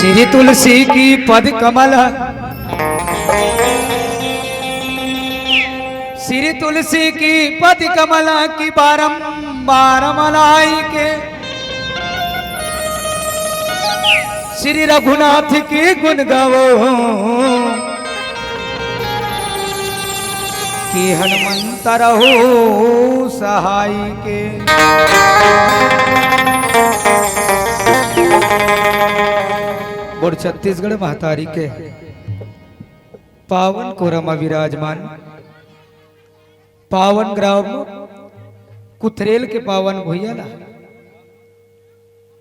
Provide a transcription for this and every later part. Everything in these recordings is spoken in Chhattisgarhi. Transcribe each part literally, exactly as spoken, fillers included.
श्री तुलसी की पद कमल, श्री तुलसी की पद कमल की बारंबार मलाई के, श्री रघुनाथ की गुण गावो कि हनुमंत रहो सहाय के। बोल छत्तीसगढ़ महतारी के पावन कोरा म विराजमान पावन ग्राम कुथरेल के पावन भुइयां ला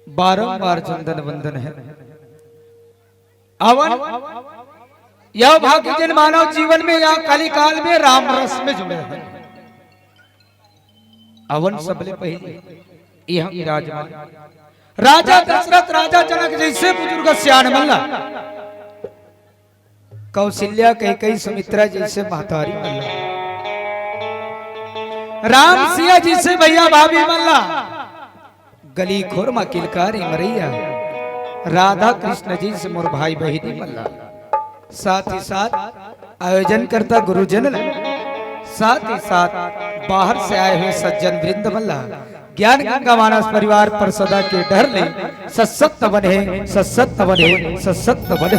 बारंबार चंदन वंदन हे। अवन यह भाग्य जिन मानव जीवन में या कलिकाल में राम रस में जुड़े हैं। अवन सबले पहले यह विराजमान राजा दशरथ, राजा जनक जैसे बुजुर्ग सियान मन ला, कौशल्या, कैकई, सुमित्रा जैसे महतारी मन ला, राम सिया जैसे भैया भाभी मन ला, गली खोर मा किलकारी मरैया राधा कृष्ण जैसे मोर भाई बहिनी मन ला, साथ ही साथ आयोजनकर्ता गुरुजन ला, साथ ही साथ बाहर से आए हुए सज्जन वृंद मन ला, ज्ञान गंगा मानस परिवार पर सदा के डहर ले सशक्त बने, सशक्त बने, सशक्त बने।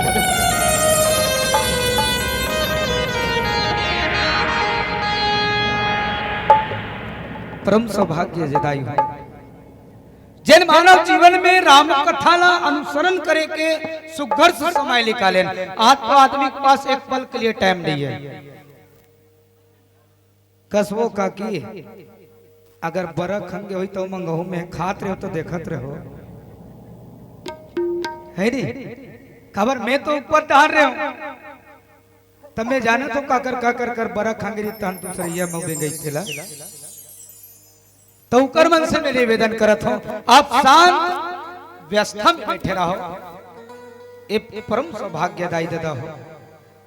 परम सौभाग्य जदायु हे। जेन मानव जीवन में राम कथा ला अनुसरण करे के सुघर से समय निकालेन। आज तो आदमी के पास एक पल के लिए टाइम नहीं है। कसबो काकी, अगर बरा खंगे होई तो मंगहू में खात रहो तो देखत रहो, है नी? काबर मैं तो ऊपर डार रहे हूँ, तब मैं जाने तो काकर काकर कर बरा खंगे रही तहन दूसरैया मऊ में गई थेला। तो उकर मन से मैं निवेदन करत हूँ, आप शांत व्यवस्था में बैठे रहो। ये परम सौभाग्यदायी दादा हो।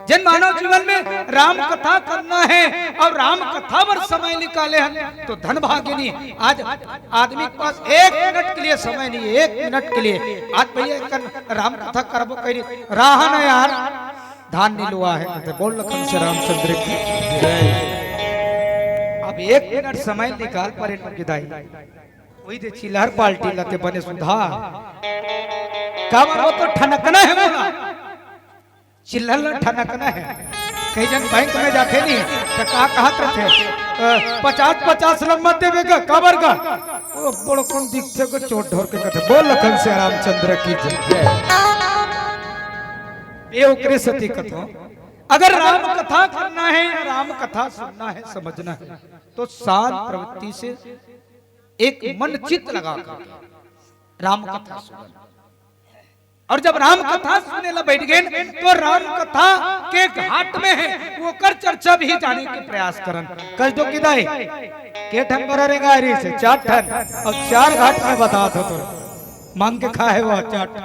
जिन मानव जीवन में राम कथा करना है और राम कथा पर समय निकाले हैं तो धन भाग्य नहीं। आज आदमी के पास एक मिनट के लिए समय नहीं है, एक मिनट के लिए। आज भैया एक राम कथा करबो कही रहा ना यार, धान नहीं लुआ है। तो बोल लखन से रामचंद्र की जय। अब एक मिनट समय निकाल पर इनको विदाई। वही दे चिल्हर पार्टी लते बने सुधा। का वो तो ठनकना है बोला। चिल्हर ला ठनकना है। कई जन बैंक में जाते नहीं तो का कहत रहते, अ, पचास पचास ला मत देवे का, काबर का? वो बड़ो कौन दिखते को चोट ढोर के कहते, बोल लखन से रामचंद्र की जय। ये ओकरे सती कथो। अगर राम कथा करना है या राम कथा सुनना है, समझना है, तो शांत प्रवृत्ति से एक मन चित्त लगा कर राम कथा सुनना। और जब राम कथा सुने ला बैठ गए तो राम कथा के घाट में है, ओकर चर्चा भी जाने के प्रयास करन। कस दो किदाई के ठन बरा रे गायरी से चार ठन और चार घाट में बतात हो तो मांग के खाए हुआ चार ठन।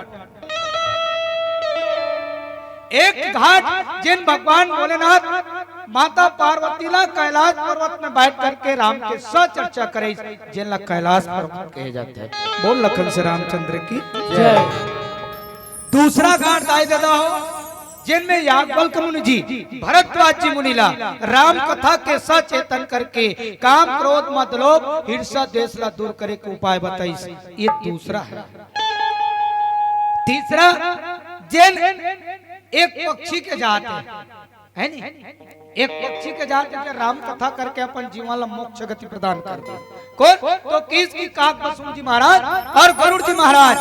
एक घाट जिन भगवान भोलेनाथ माता पार्वती ला कैलाश पर्वत में बैठ करके राम के सह चर्चा करे, जिन ला कैलाश पर्वत कहे जाते हैं। बोल लखन से रामचंद्र की जय। दूसरा घाट दाई दादा हो, जिनमें याज्ञवल्क्य मुनि जी, भरद्वाज जी मुनि ला राम कथा के सह चेतन करके काम, क्रोध, मद, लोभ, ईर्ष्या, द्वेष ला दूर करे के उपाय बताइस। ये दूसरा है। तीसरा, जेन एक पक्षी के जात है, है नी? एक पक्षी के जात है, राम कथा करके अपन जीवन ला मोक्ष गति प्रदान कर दे। कौन? तो किस की काक बसुम जी महाराज और गरुड़ जी महाराज।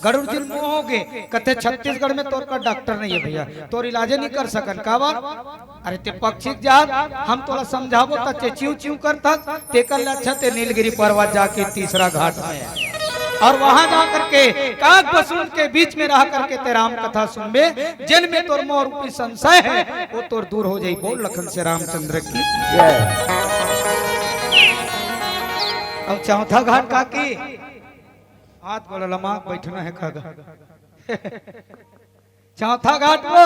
गरुड़ जी मोह हो गए, कहते छत्तीसगढ़ में तोर का डॉक्टर नहीं है भैया, तोर इलाजे नहीं कर सकन। काबर? अरे ते पक्षी के जात, हम तोला समझाबो त ते चिव चिव करथस, तेकर ले अच्छा ते नीलगिरी पर्वत जाके तीसरा घाट में और वहां जा करके काग बसुन के बीच में रह करके ते राम कथा सुनबे, जिन में तोर मोह रूपी संशय है वो तोर दूर हो जाई। बोल लखन से रामचंद्र की जय। अब चौथा घाट का की हाथ गोड़ लमा बैठना है कागा। चौथा घाट वो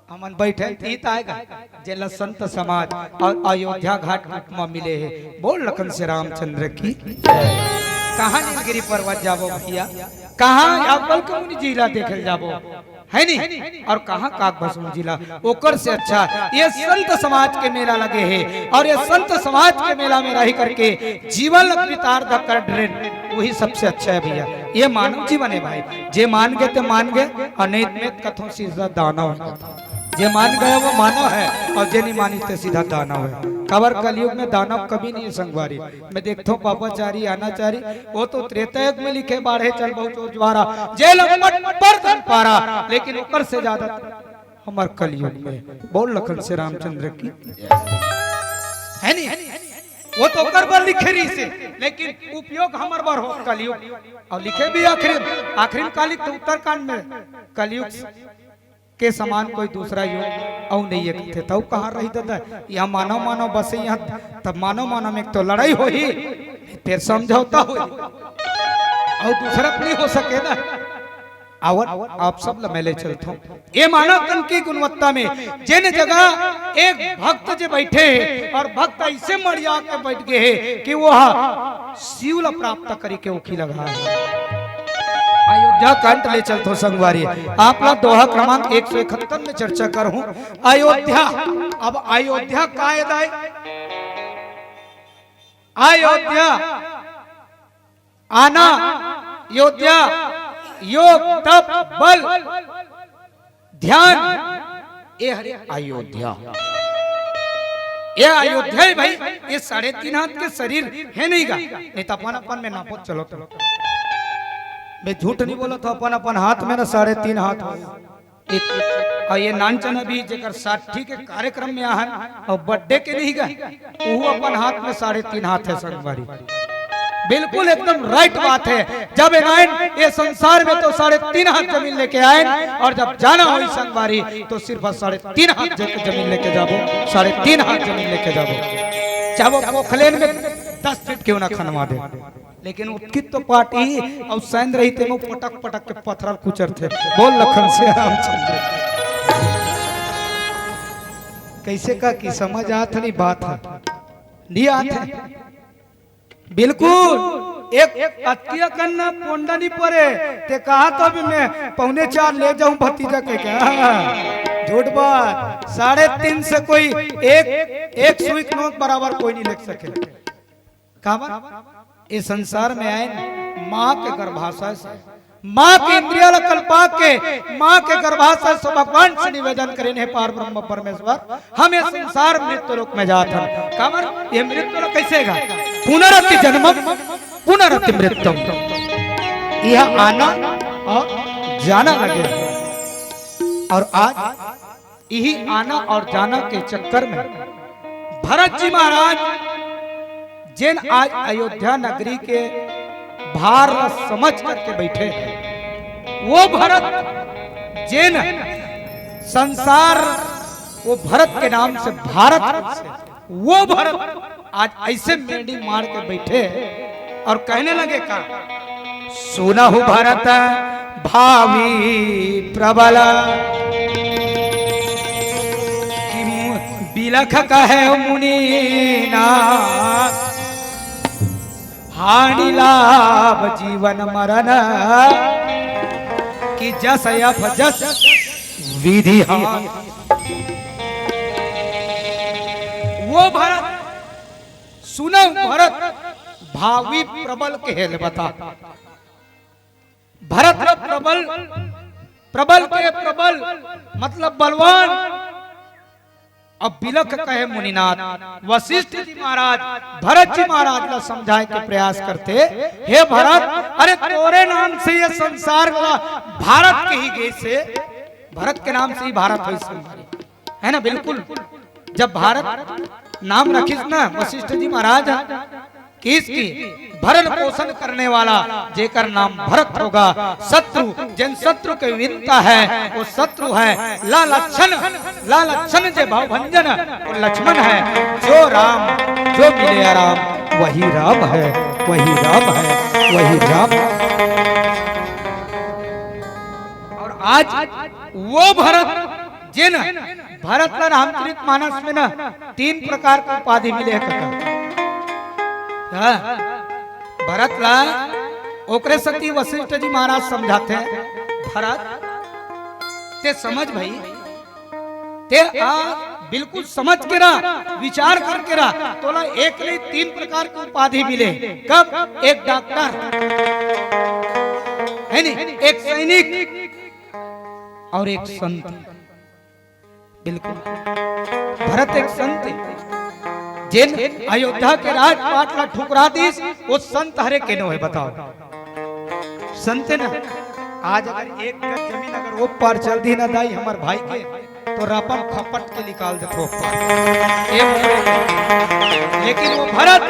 हमन बैठे तीत आएगा, जेला संत समाज और अयोध्या घाट के उपमा मिले है। बोल लखन से रामचंद्र की। कहाँ नीलगिरी पर्वत जाबो भैया, कहाँ याज्ञवल्क्य मुनि जी ला देखे ल जाबो, है नी? और कहाँ काकभस्म जी ला? ओकर से अच्छा ये संत समाज के मेला लगे हे, और ये संत समाज के मेला में रही करके जीवन ला कृतार्थ कर डरेन, वही सबसे अच्छा है भैया। ये मानव जीवन है भाई, जे मान गे ते मान गे, और नहीं में कथों सीधा दानव है। जे मान गया वो मानव है, और जे नहीं मानी ते सीधा दानव है। काबर कलयुग में दानव कभी नहीं है संगवारी। मैं देखता हूँ पापाचारी, अनाचारी, वो तो त्रेता युग में लिखे बाढ़े चल बहुत चोर ज्वारा, जेल अम्मट पर धन पारा, लेकिन ओकर से ज्यादा हमार कलयुग में। बोल लखन से रामचंद्र की, है नी? वो तो ओकर बर लिखे रही से, लेकिन उपयोग हमर बर हो कलयुग। और लिखे भी आखिरी, आखिरी में का लिखते उत्तरकांड में, कलयुग के समान कोई दूसरा युग अउ नहीं है कथे, तब कहाँ रही दादा? यहाँ मानव मानव बसे, यहाँ तब मानव मानव में एक तो लड़ाई होही, फिर समझौता होही, और दूसरा तो नहीं हो सके ना। आवर आप सब ल मैं ले चलथों ये मानव तन की गुणवत्ता में, जेन जगह एक भक्त जे बैठे हे और भक्त ऐसे मड़िया के बैठ गए हे कि वो हा शिव ला प्राप्त करे के ओखी लगा है। अयोध्या कांड ले चलथों संगवारी, आप ला दोहा क्रमांक एक सौ इकहत्तर में चर्चा करहूं। अयोध्या, अब अयोध्या का एदाय? अयोध्या, आना, योद्या, योग, तप, बल, ध्यान, ये हरे अयोध्या। ये अयोध्या है भाई, ये साढ़े तीन हाथ के शरीर है नहीं का? नहीं तो अपन अपन में नापो, चलो तो। मैं झूठ नहीं बोला था, अपन अपन हाथ में ना साढ़े तीन हाथ हो। इत-, और ये नानचन अभी जेकर साठी के कार्यक्रम में आहन और बर्थडे के नहीं गए, वो अपन हाथ में साढ़े तीन हाथ है संगवारी। बिल्कुल एकदम राइट बात है। जब एनायन ये संसार में तो साढ़े तीन हाथ जमीन लेके आए, और जब जाना होई संगवारी तो सिर्फ साढ़े तीन हाथ जे-, जमीन लेके जाबो, साढ़े तीन हाथ जमीन लेके जाबो, चाहे वो पोखलेन में दस फीट क्यों ना खनवा दे। लेकिन उतकित तो पाटी अउ सैंद रही, तेनो पटक पटक के पथरा ल कुचरथे। बोल लखन से रामचंद्र। कैसे का कि समझ आत नहीं बात है, नहीं आत है। बिल्कुल एक अतिया कन्ना पोंडा नहीं परे, ते कहा तो अभी मैं पौने चार ले जाऊं भतीजा के क्या? झूठ बात। साढ़े तीन से कोई एक, एक सुई के नोक बराबर कोई नहीं लिख सके। काबर? इस संसार में आए न, माँ के गर्भाशय से, माँ के इंद्रिया ला कल्पा के, माँ के गर्भाशय से भगवान से निवेदन करेन, हे पार ब्रह्म परमेश्वर, हम ये संसार मृत्यु लोक में जात हन। काबर? ये मृत्यु लोक कैसे गा? पुनरपि जन्मम पुनरपि मृत्युम। यह आना और जाना लगे। और आज यही आना और जाना के चक्कर में भरत जी महाराज जेन आज अयोध्या नगरी के भार ला समझ करके बैठे हैं, वो भरत जेन संसार, वो भरत के नाम से भारत, वो भरत आज ऐसे मेंडी मार के बैठे हैं और कहने लगे का, सुनहु भरत भावी प्रबल, कि मु-, बिलख कहे मुनि ना, हानि लाभ जीवन मरण, कि जस यफ जस विधि हा। वो भरत, सुनहु भरत भावी प्रबल के हेल बता। भरत ला प्रबल, प्रबल के प्रबल मतलब बलवान। अब बिलख कहे मुनिनाथ, वशिष्ठ जी महाराज भरत जी महाराज ला समझाए के प्रयास करते, हे भरत, अरे तोरे नाम से ये संसार ला भारत कही गे से, भरत के नाम से ही भारत होइस, है ना? बिल्कुल। जब भारत नाम रखिस ना वशिष्ठ जी महाराज, किसकी भरण पोषण करने वाला जेकर नाम भरत होगा, शत्रु, जिन शत्रु के विनता है, वो शत्रु है। ला लक्षण, ला लक्षण जे भाव भंजन, वो लक्ष्मण है। जो राम, जो मिले राम, वही राम है, वही राम है, वही राम। और आज वो भरत, जिन भरत ला रामचरित मानस में ना तीन प्रकार के उपाधि मिले हैं कका। हाँ। भरत ला ओकरे सेती वशिष्ठ जी महाराज समझाथे, भरत, ते समझ भई, ते आ बिल्कुल समझ के रह, विचार करके रह। तोला एक नहीं, तीन प्रकार के उपाधि मिले। कब? एक डॉक्टर, है नी, एक सैनिक और एक संत। बिल्कुल। भरत एक संत हे, जेन अयोध्या के राजपाट ला ठुकरा दिस, वो संत हरे के नो हे, बताओ? संत हे ना। आज अगर एक गज जमीन अगर ओ पार चल दी ना दाई हमर भाई के, तो रपम खपट के निकाल देथों ओ पार। ए, लेकिन वो भरत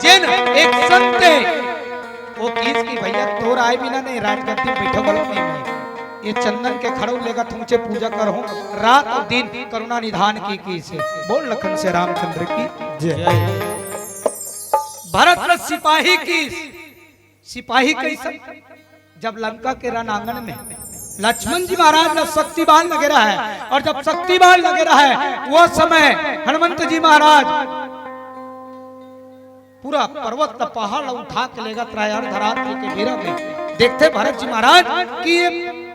जेन एक संत हे, वो किहिस कि भैया, तोर आय बिना नहीं, राजगद्दी में बैठे वाला नहीं मैं। ये चंदन के खड़ऊ लेगत हूँ, ऊंचे पूजा करहूँ, रात और दिन करुणा निधान की, किहिस। बोल लखन से रामचंद्र की जय। भरत ने सिपाही की, सिपाही कैसन? जब लंका के रण आंगन में लक्ष्मण जी महाराज ने शक्ति बाण लगे रहा है, और जब शक्ति बाण लगे रहा है, वो समय हनुमंत जी महाराज पूरा पर्वत ल, पहाड़ ल उठा के लेगत रहे अर्धरात्रि के बेरा में। देखथे भरत जी महाराज कि ये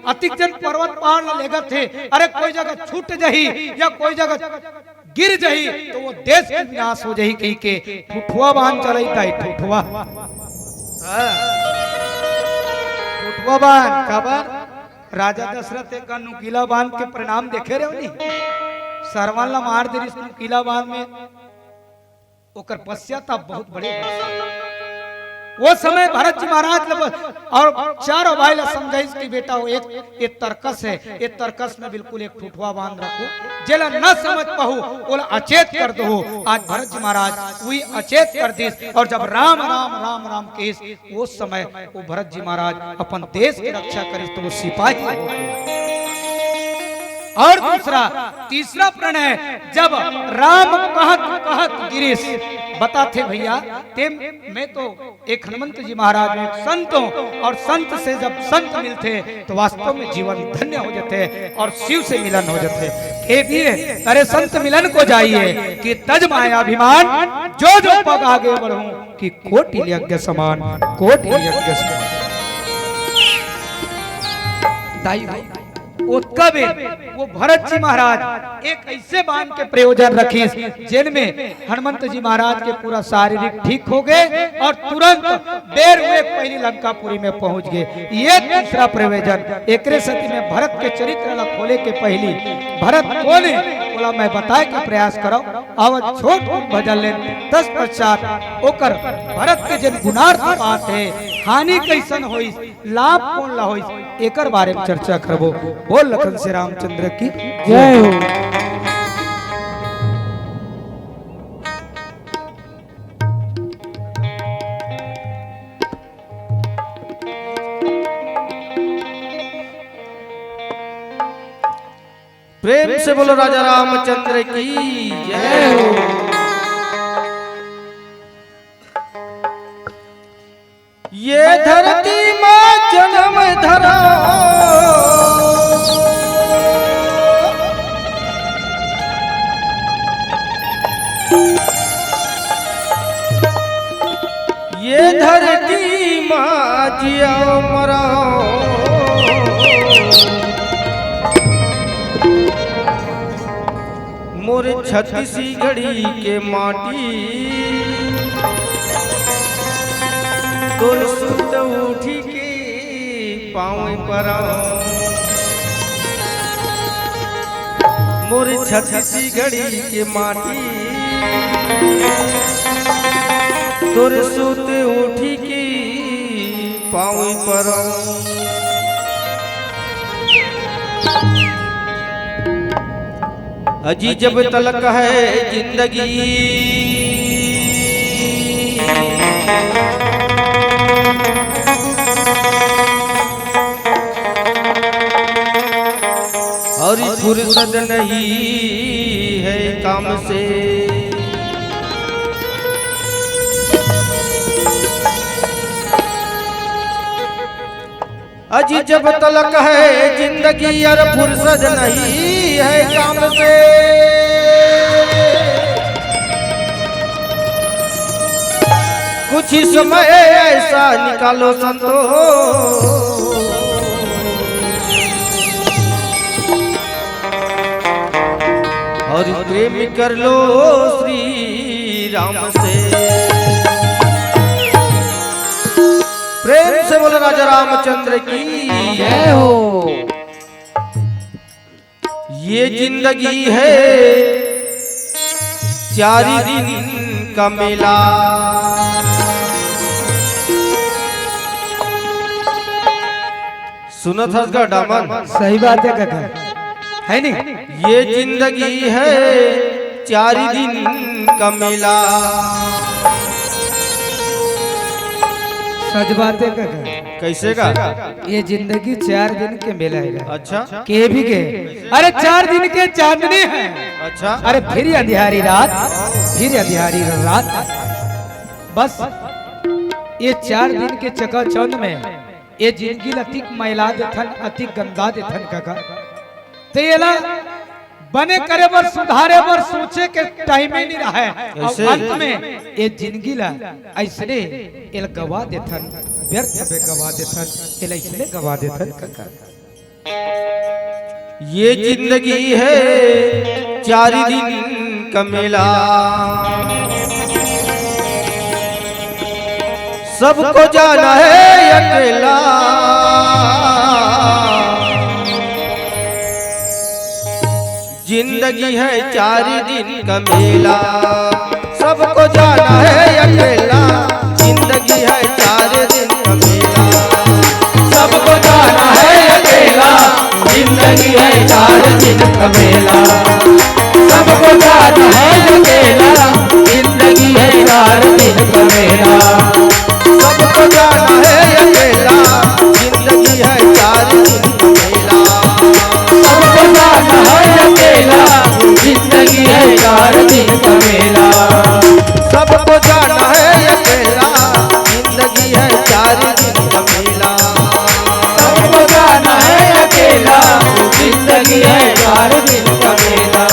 अतिक जन पर्वत पहाड़ ल लेगत हे, अरे कोई जगह छूट जाही या कोई जगह गिर जाही तो वो देश के विनाश हो जाही कहिके ठुठुआ बाण चलइस दाई, ठुठुआ। हाँ। ठुठुआ बाण, काबर? राजा दशरथ एक नुकीला बाण के परिणाम देखे रहे हो नी? सरवन ला मार दे रिहिस नुकीला बाण में। ओकर पश्चाताप बहुत बड़े होइस। वो समय भरत जी महाराज ल बस, और चारों भाई ला समझाइस कि बेटा, वो एक, एक तरकस हे, एक तरकस में बिल्कुल एक ठुठुआ बाण रखो, जेला न समझ पाहू, ओला अचेत कर दो। आज भरत जी महाराज वही अचेत कर दिस, और जब राम, राम, राम, राम किहिस, उस समय वो भरत जी महाराज अपन देश के रक्षा करिस, तो वो सिपाही हो गए। और दूसरा, तीसरा प्रण हे, जब राम कहत कहत गिरिस, बताथे भैया, ते मैं तो एक हनुमंत जी महाराज हूँ, एक संत हूँ, और संत से जब संत मिलथे तो वास्तव में जीवन धन्य हो जाथे और शिव से मिलन हो जाथे। कह दिए, अरे संत मिलन को जाइए, कि तज माया अभिमान, जो जो पग आगे बढ़ूं, कि कोटि यज्ञ समान, कोटि यज्ञ समान। दाई हो, ओतका बेर वो भरत जी महाराज एक ऐसे बाण के प्रयोजन रखिस, जेन में हनुमंत जी महाराज के पूरा शारीरिक ठीक हो गए और तुरंत बेर हुए पहली लंकापुरी में पहुंच गए। ये तीसरा प्रयोजन। एकरे सेती में भरत के चरित्र ला खोले के पहली भरत कोन हे, ओला मैं बताए के प्रयास करव। आवत छोट कुन भजन लेन, तत्पश्चात ओकर भरत के जेन गुणार्थ बात हे, हानि कैसन होइस, लाभ कोन ला होइस, एकर बारे में चर्चा करबो। बोल लखन से रामचंद्र की जय हो। प्रेम से बोलो राजा रामचंद्र की जय हो। ये धरती माँ जन्म धरा, ये धरती माँ जिया मरा। मोर छत्तीसगढ़ी के माटी, तोर सुत उठी के पाँव परा। मोर छत्तीसगढ़ी के माटी, तोर सुत उठी के पाँव परा। अजी जब तलक है जिंदगी, और फुर्सत नहीं है काम से। अजी जब तलक है जिंदगी, अर फुर्सत नहीं है काम से। कुछ ही समय ऐसा निकालो संतो, और प्रेम कर लो श्री राम से। प्रेम से बोलो राजा रामचंद्र की। जय हो। ये जिंदगी है चार दिन का मेला। सुनत हस गा डामन? सही बात है काका, है नी? ये जिंदगी है चार दिन का मेला। सच बात है काका। कैसे का? ये जिंदगी चार दिन के मेला है। अच्छा। के भी के? अरे, चार दिन के चांदनी है। अच्छा। अरे, फिर अंधियारी रात, फिर अंधियारी रात। बस, ये चार दिन के चकाचौंध में ये जिंदगी ल अतिक मैला देथन, अतिक गंदा देथन काका। ते एला बने करे बर, सुधारे बर सोचे के टाइम ही नहीं रहे। और ऐसे अंत में ये जिंदगी ला ऐसने एल गवा देथन, व्यर्थ में गवा देथन, एल ऐसने गवा देथन काका। ये जिंदगी है चार दिन का मेला, सबको जाना है अकेला। जिंदगी है चार दिन का मेला, सबको जाना है अकेला। जिंदगी है चार दिन का मेला, सबको जाना है अकेला। जिंदगी है चार दिन का मेला, सबको जाना है अकेला। जिंदगी है चार दिन का मेला, सबको जाना है अकेला। जिंदगी है चार दिन का मेला, सबको जाना है अकेला। जिंदगी है चार दिन का मेला, सबको जाना है अकेला। जिंदगी है चार दिन का मेला, सबको जाना है अकेला। जिंदगी है चार दिन का मेला,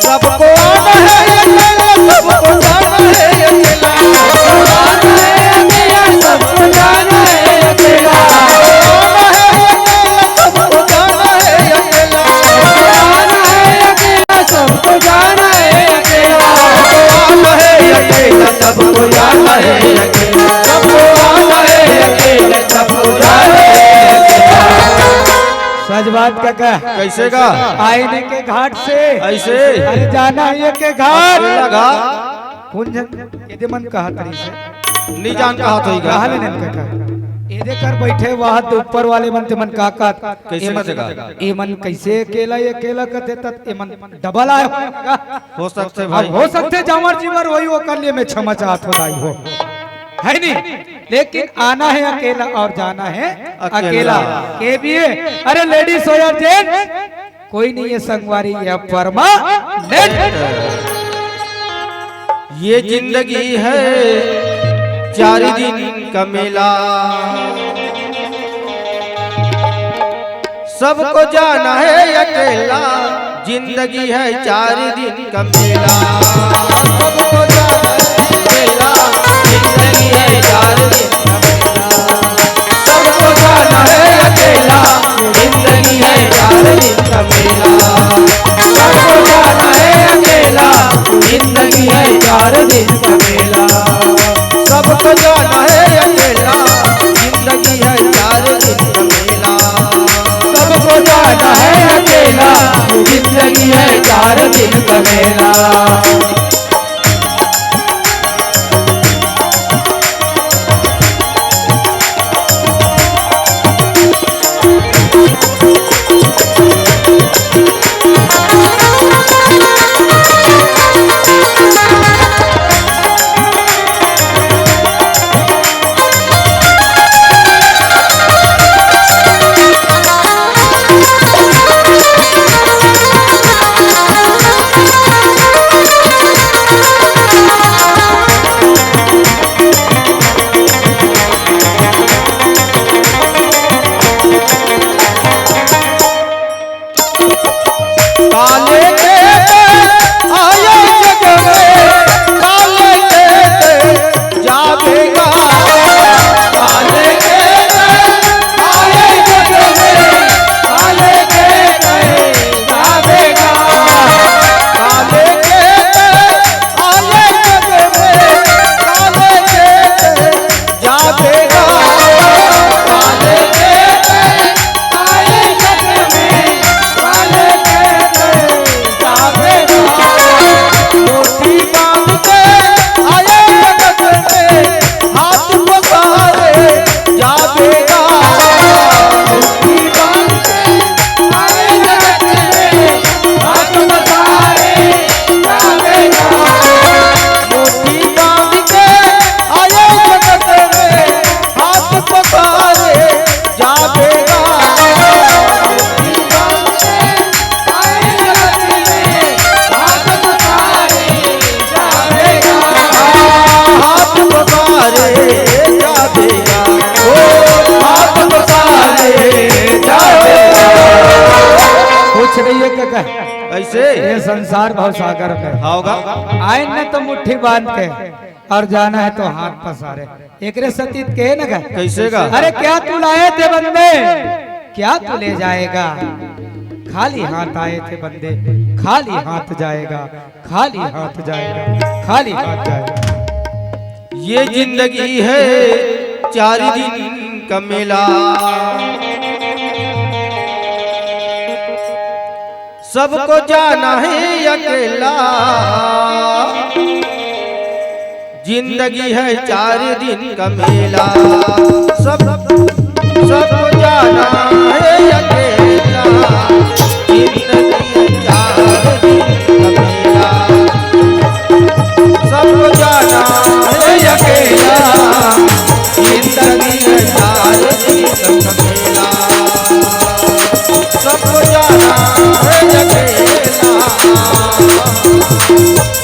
सबको आना है अकेला, सबको जाना है अकेला। सबको आना है अकेला, सबको जाना है अकेला। सबको आना है अकेला, सबको जाना है अकेला। सबको आना है अकेला, सबको जाना है अकेला। सबको आना है अकेला, सबको जाना है अकेला। सबको आना है अकेला, सबको जाना है अकेला। सच बात काका। कैसे का? आईने के घाट से। ऐसे। अरे जाना है के घाट। अकेला घाट। कौन जन? एदे मन कहा तरी से। नी जान कहा तो ही गा। कहा ले नन काका। एदे कर बैठे वहां तो ऊपर वाले मन ते मन का का। कैसे ए मन, मत गा? ए मन कैसे अकेला, ये अकेला कथे तत ए मन डबल आए हो। हो सकते अब भाई। हो सकते जामर जीवर वही वो कर लिए मैं क्षमा चाहत हो दाई हो। है नी? लेकिन आना है अकेला और जाना है अकेला। अकेला। के भी है? अरे लेडीज हो या जेंट्स, कोई नहीं है संगवारी, ये परमानेंट। ये जिंदगी है चार दिन का मेला, सबको जाना है अकेला। जिंदगी है चार दिन का मेला, सबको जाना है अकेला। जिंदगी है चार दिन का मेला, सबको जाना है अकेला। जिंदगी है चार दिन का मेला, सबको जाना है अकेला। जिंदगी है चार दिन का मेला, सबको जाना है अकेला। जिंदगी है चार दिन का मेला, सबको जाना है अकेला। जिंदगी है चार दिन का मेला। कैसे? ये संसार भव सागर में। हाँ, होगा। आए न तो मुट्ठी बांध के और जाना है तो हाथ पसारे। एकरे सतीत के न गा। कैसे गा? अरे क्या तू लाए थे बंदे, क्या तू ले जाएगा? खाली हाथ आए थे बंदे, खाली हाथ जाएगा, खाली हाथ जाएगा, खाली हाथ जाएगा। ये जिंदगी है चार दिन का मेला, सबको जाना है अकेला। जिंदगी है चार दिन का मेला, सब, सबको जाना है अकेला। जिंदगी है चार दिन का मेला, सबको जाना है अकेला। जिंदगी है चार दिन का मेला, सबको जाना है अकेला।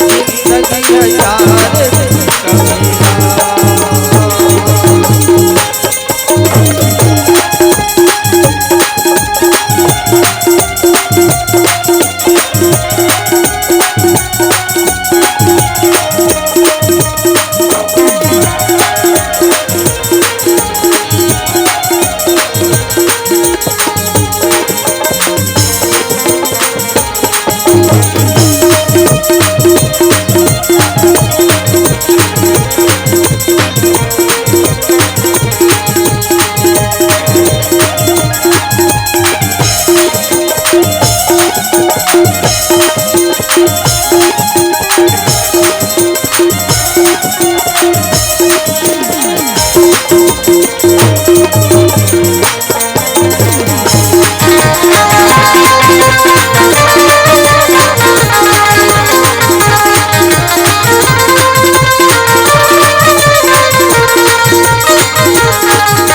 जिंदगी है चार दिन का मेला।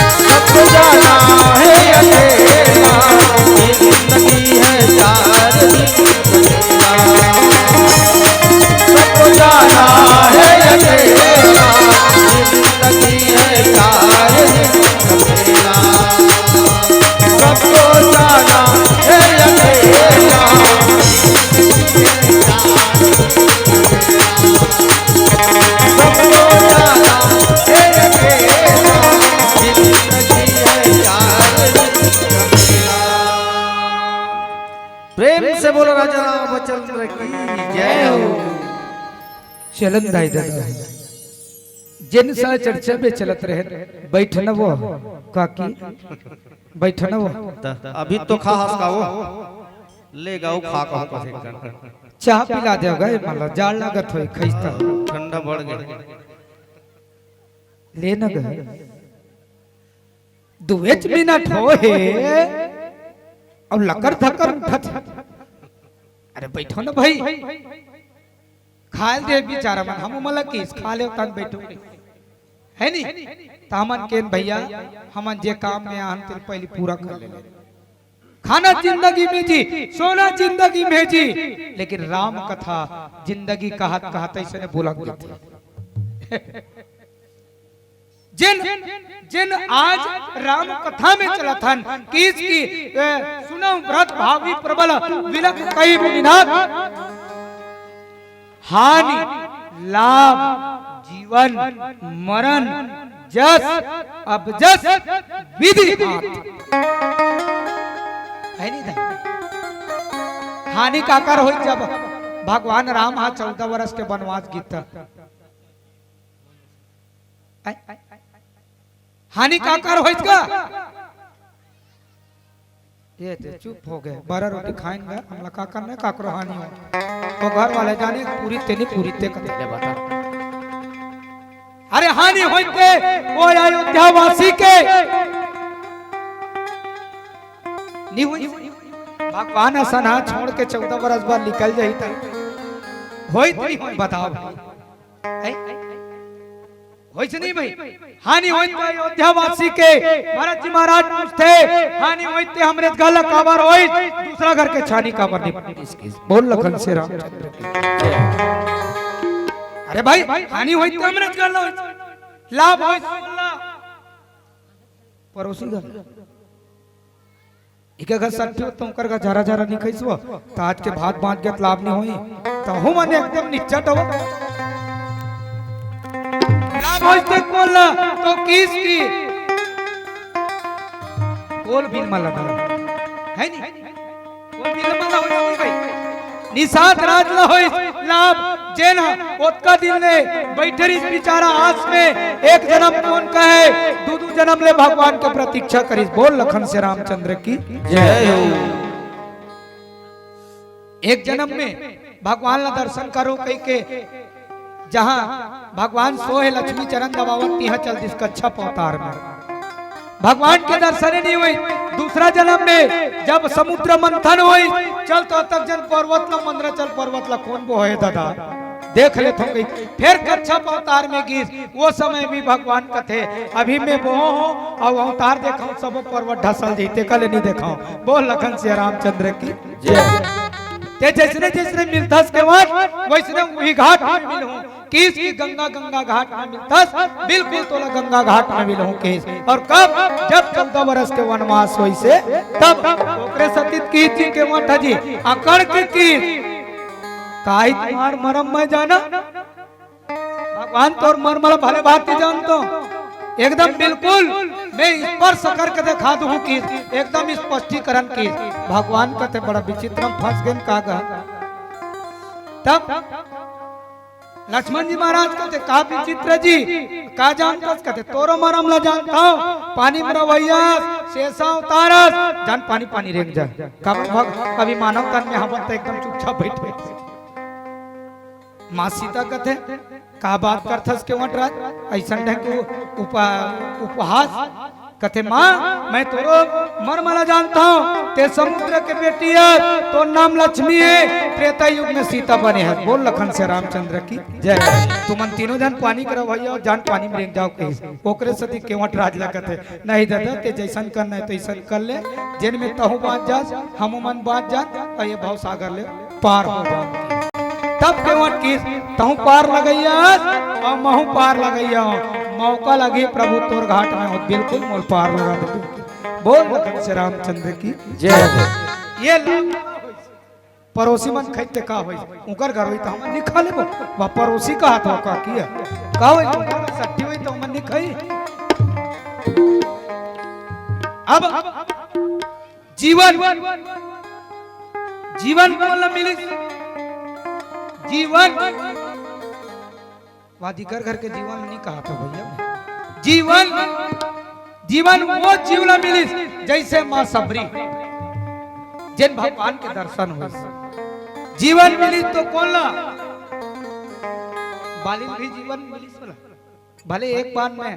सबको जाना है अकेला, ये जिंदगी है चार दिन का मेला। सबको जाना है अकेला, ये जिंदगी है चार दिन का मेला। सबको जाना है अकेला। सबको जाना है अकेला। जिंदगी है चार दिन का मेला। प्रेम से बोलो राजा रामचंद्र की जय हो। चलन दाई ददा, जेन सा चर्चा में चलत रहे, बैठना वो काकी, बैठना वो। त अभी तो खा हस का वो, ले गाऊ खा कहूँ कहे। चाह पिला देव गा, मतलब जाड़ लागत होई, खइस त। ठंडा बढ़ गया। ले न गा। दुएच मिनट हो हे, अब लकर धकर उठत हे। अरे बैठो ना भाई, खाए दे बेचारा मन, हम उमला किस खा ले तन बैठो, है नी? त हमन केन भैया, हमन जे काम में आहन तेल पहले पूरा कर ले। खाना जिंदगी में जी, सोना जिंदगी में जी, लेकिन राम कथा जिंदगी कहत कहत ऐसे ने बोला देते। जिन, जिन आज राम कथा में चलत हन, किस की, ए, सुनहु भरत भावी प्रबल विलख कही मुनिनाथ। हानि, लाभ, जीवन, मरण, जस, अबजस, विधि हाथ। है नहीं था? हानि काकर होई जब भगवान राम हा चौदह वर्ष के वनवास गीत। हानि काकर होइस गा? ये ते चुप हो गए। बारह रोटी खाएंगे, हमला काकर नहीं काकरो हानि हो। वो घर वाले जाने पूरी तेनी पूरी ते कते ले बता। अरे हानि होइते वो अयोध्या वासी के नहीं हुई। भगवान असन हा छोड़ के चौदह बरस बाद निकल जाई त होई नहीं होई बताओ। हैं? होइस नहीं भाई? हानि होई तो अयोध्या वासी के। भरत जी महाराज पूछते, हानि होई ते हमरे घर ला काबर होई, दूसरा घर के छानी काबर नहीं? बोल लखन से रामचंद्र की। अरे भाई, हानि होई ते हमरे घर ला होई, लाभ होई पड़ोसी घर। इके घर सट्टी होत, ओकर घर झरा झरा नहीं खइसवो, त आज के भात बांच गत लाभ नहीं होई। त हूँ मन एकदम निच्चट हो। लाभ होइस ते कोन ला, तो किस की? कोल बिन मला ना। है नी? कोल बिन मला होई, होई भाई। निषाद राज ला होइस लाभ, जेन ह ओतका दिन ले बइठे रिहिस बिचारा आस में, एक जनम कोन कहे, दू दू जनम ले भगवान के प्रतीक्षा करिस। बोल लखन से रामचंद्र की जय हो। एक जनम में भगवान ला दर्शन करो कहिके, जहाँ भगवान सोहे लक्ष्मी चरण दबावत, तिहाँ चल दिस कच्छप अवतार में। भगवान के दर्शन ही नहीं होई। दूसरा जनम में जब समुद्र मंथन होई, चल तो तक जन पर्वत ला, मंदराचल पर्वत ला कोन बोहे दादा, देख लेथों कहि। फेर कच्छप अवतार में गिस, वो समय भी भगवान कथे, अभी मैं बोहो हूँ, अब अवतार देखाऊं, सबो पर्वत ढसल जइते, कल नहीं देखाऊं। बोल लखन से रामचंद्र की जय। ते जइसने जइसने मिलथस केवट, वइसने उही घाट में मिलहूं। किस की गंगा, गंगा घाट में मिलथस, बिल्कुल तोला गंगा घाट में मिलहूं किस। और कब? जब चौदह बरस के वनवास होइसे, तब। ओकरे सती किस जी केवट जी अकड़ के किस, काहे तुम्हार मरम मैं जाना? भगवान तोर मरम ला भले भांति जानथों, एकदम बिल्कुल मैं स्पर्श करके देखा दूं किस, एकदम स्पष्टीकरण किस। भगवान कथे, बड़ा विचित्र में फंस गेन का गा। तब लक्ष्मण जी महाराज कथे, का विचित्र जी, का जानथस? कथे, तोरो मरम ला जानथों, पानी में रहवइया, शेषा अवतारस, जान पानी पानी रेंग जा। कब भग-, अभी मानव तन में हमन त एकदम चुपचाप बइठे। माँ सीता कथे, का बात करथस केवट राज? अइसन ढंग के उप-, उपहास। कथे, माँ, मैं तोरो मरम ला जानथों, ते समुद्र के बेटी हे, तोर नाम लक्ष्मी हे, त्रेता युग में सीता बने हे। बोल लखन से रामचंद्र की जय। तुमन तीनों जन पानी के रहवइया अउ जान पानी में रेंग जाव कहिस। ओकरे सती केवट राज ला कथे, नहीं दादा, ते जइसन करना हे तइसन कर ले, जेन में तहूँ बांच जास, हमू मन बांच जान, अउ ये भवसागर ले पार हो जान। तब केवट किस, तहूँ पार लगइया अस अउ महूँ पार लगइया हूँ। मौका लगही प्रभु तोर घाट में हो, बिल्कुल मोल पार लगा दे। बोल लखन से रामचंद्र की जय हो। ये ला-, परोसी मन खाई ते का होई, उंकर घर होई त हमन नहीं खा लेबो। वा परोसी कहा था का किया, का होई, उंकर सट्टी होई त हमन नहीं खाई। अब जीवन, जीवन कोन ला मिलिस? जीवन, वादिकर घर के जीवन नहीं कहा था भैया, जीवन, जीवन वो जीव ला मिलिस, जइसे माँ सबरी, जेन भगवान के दर्शन होइस। जीवन मिलिस तो कोन ला? बाली भी जीवन मिलिस वाला। भले एक बान में